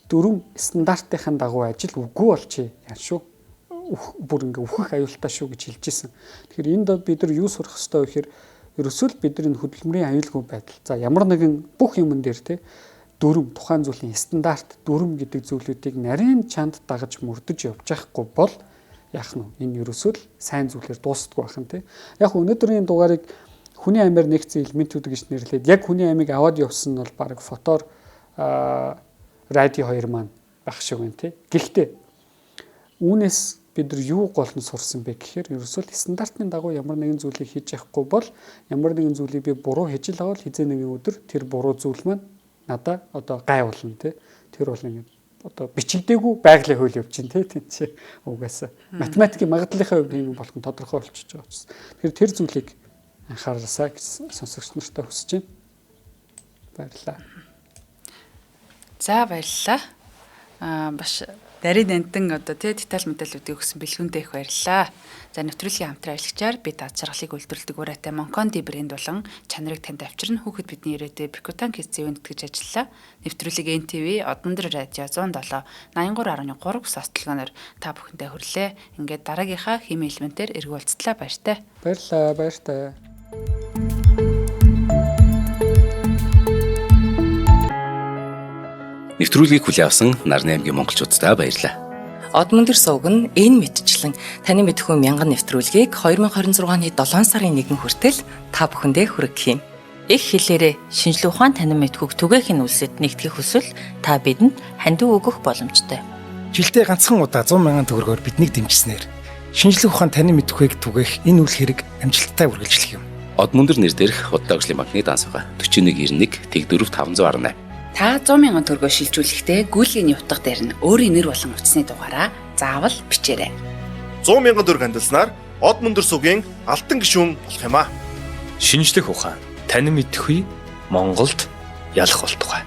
Дүрм стандартынхаа дагуу ажил үгүй бол чи яа шүү. Бүр ингээ үхэх аюултай шүү гэж хэлж исэн. Тэгэхээр энд бид нар юу сурах хэрэгтэй вэ гэхээр Ерөөсөө л бид нар энэ хөдөлмөрийн аюулгүй байдал. За ямар нэгэн бүх юмн дээр те дүрм, тухайн зүйлийн стандарт, дүрм гэдэг зүйлүүдийг нарийн чанд дагаж мөрдөж явж байхгүй бол яах нь вэ? Энэ ерөөсөө л сайн зүйлээр дуустдаггүй байх нь те. Яг өнөөдрийн дугаарыг хүний амиар нэгдсэн элементүүд гэж нэрлээд яг хүний амийг аваад явсан нь бол баг фотоор радио 2 маань байх шиг байна те. Гэхдээ үүнээс бид нар юу гол нь сурсан бэ гэхээр ерөөсөө л стандартын дагуу ямар нэгэн зүйлийг хийж явахгүй бол ямар нэгэн зүйлийг би буруу хийж л авал хэзээ нэгэн өдөр тэр буруу зүйл маань надаа одоо гай болно те. Тэр бол ингээд одоо бичигдээгүй байгалийн хууль явж чинь те тийм чи угаасаа математикийн магадлалынхаа хувьд юм болох нь тодорхой болчихж байгаа учраас. Тэгэхээр тэр зүйлийг анхаараасаа гэж сонсогч нартай хүсэж байна. Баярлалаа. За баярлалаа. Бас нарийн нандин одоо тий деталь мэдээллүүдийг өгсөн бэлгүүндээ их баярлалаа. За нэвтрүүлгийн хамтран ажиллагчаар бид аз жаргалыг үйлдвэрлэдэг ураатай Монконди брэнд болон чанарыг танд авчирна. Хүүхэд бидний ирээдүй Бикутан Киз зэвүүн тэтгэж ажиллалаа. Нэвтрүүлгийг NTV Одондөр радио 107 83.3 состлогоноор та бүхэндээ хүрлээ. Ингээд дараагийнхаа хими элементээр эргүү уулзтлаа. Баяртай. Баярлалаа, баяртай. Нэвтрүүлгийг хүлээн авсан Нарны аймгийн монголчууддаа баярлалаа. Одмөндөр сувг нь энэ мэтчлэн таны мэдхүй мянган нэвтрүүлгийг 2026 оны 7 сарын 1 хүртэл та бүхэндээ хүргэх юм. Их хэлээрээ шинжлэх ухаан танин мэдхүйг түгээх нь үлсэд нэгтгэх хүсвэл та бидэнд хандив өгөх боломжтой. Жилдээ ганцхан удаа 100 мянган төгрөгөөр биднийг дэмжсэнээр шинжлэх ухаан танин мэдхүйг түгээх энэ үйл хэрэг амжилттай үргэлжлэх юм. Одмөндөр нэр дээрх Худалдаа хөгжлийн банкны данс байгаа. 4191 Тэгдөрөв 518. Та 100 мянган төгрөгөөр шилжүүлэхдээ гүйлгээний утга дээр нь өөрийн нэр болон утасны дугаараа заавал бичээрэй. 100 мянган төгрөг хандилснаар од мөндөр сугийн алтан гишүүн болох юм аа. Шинжлэх ухаан танин мэдхүй Монголд ялах болтугай.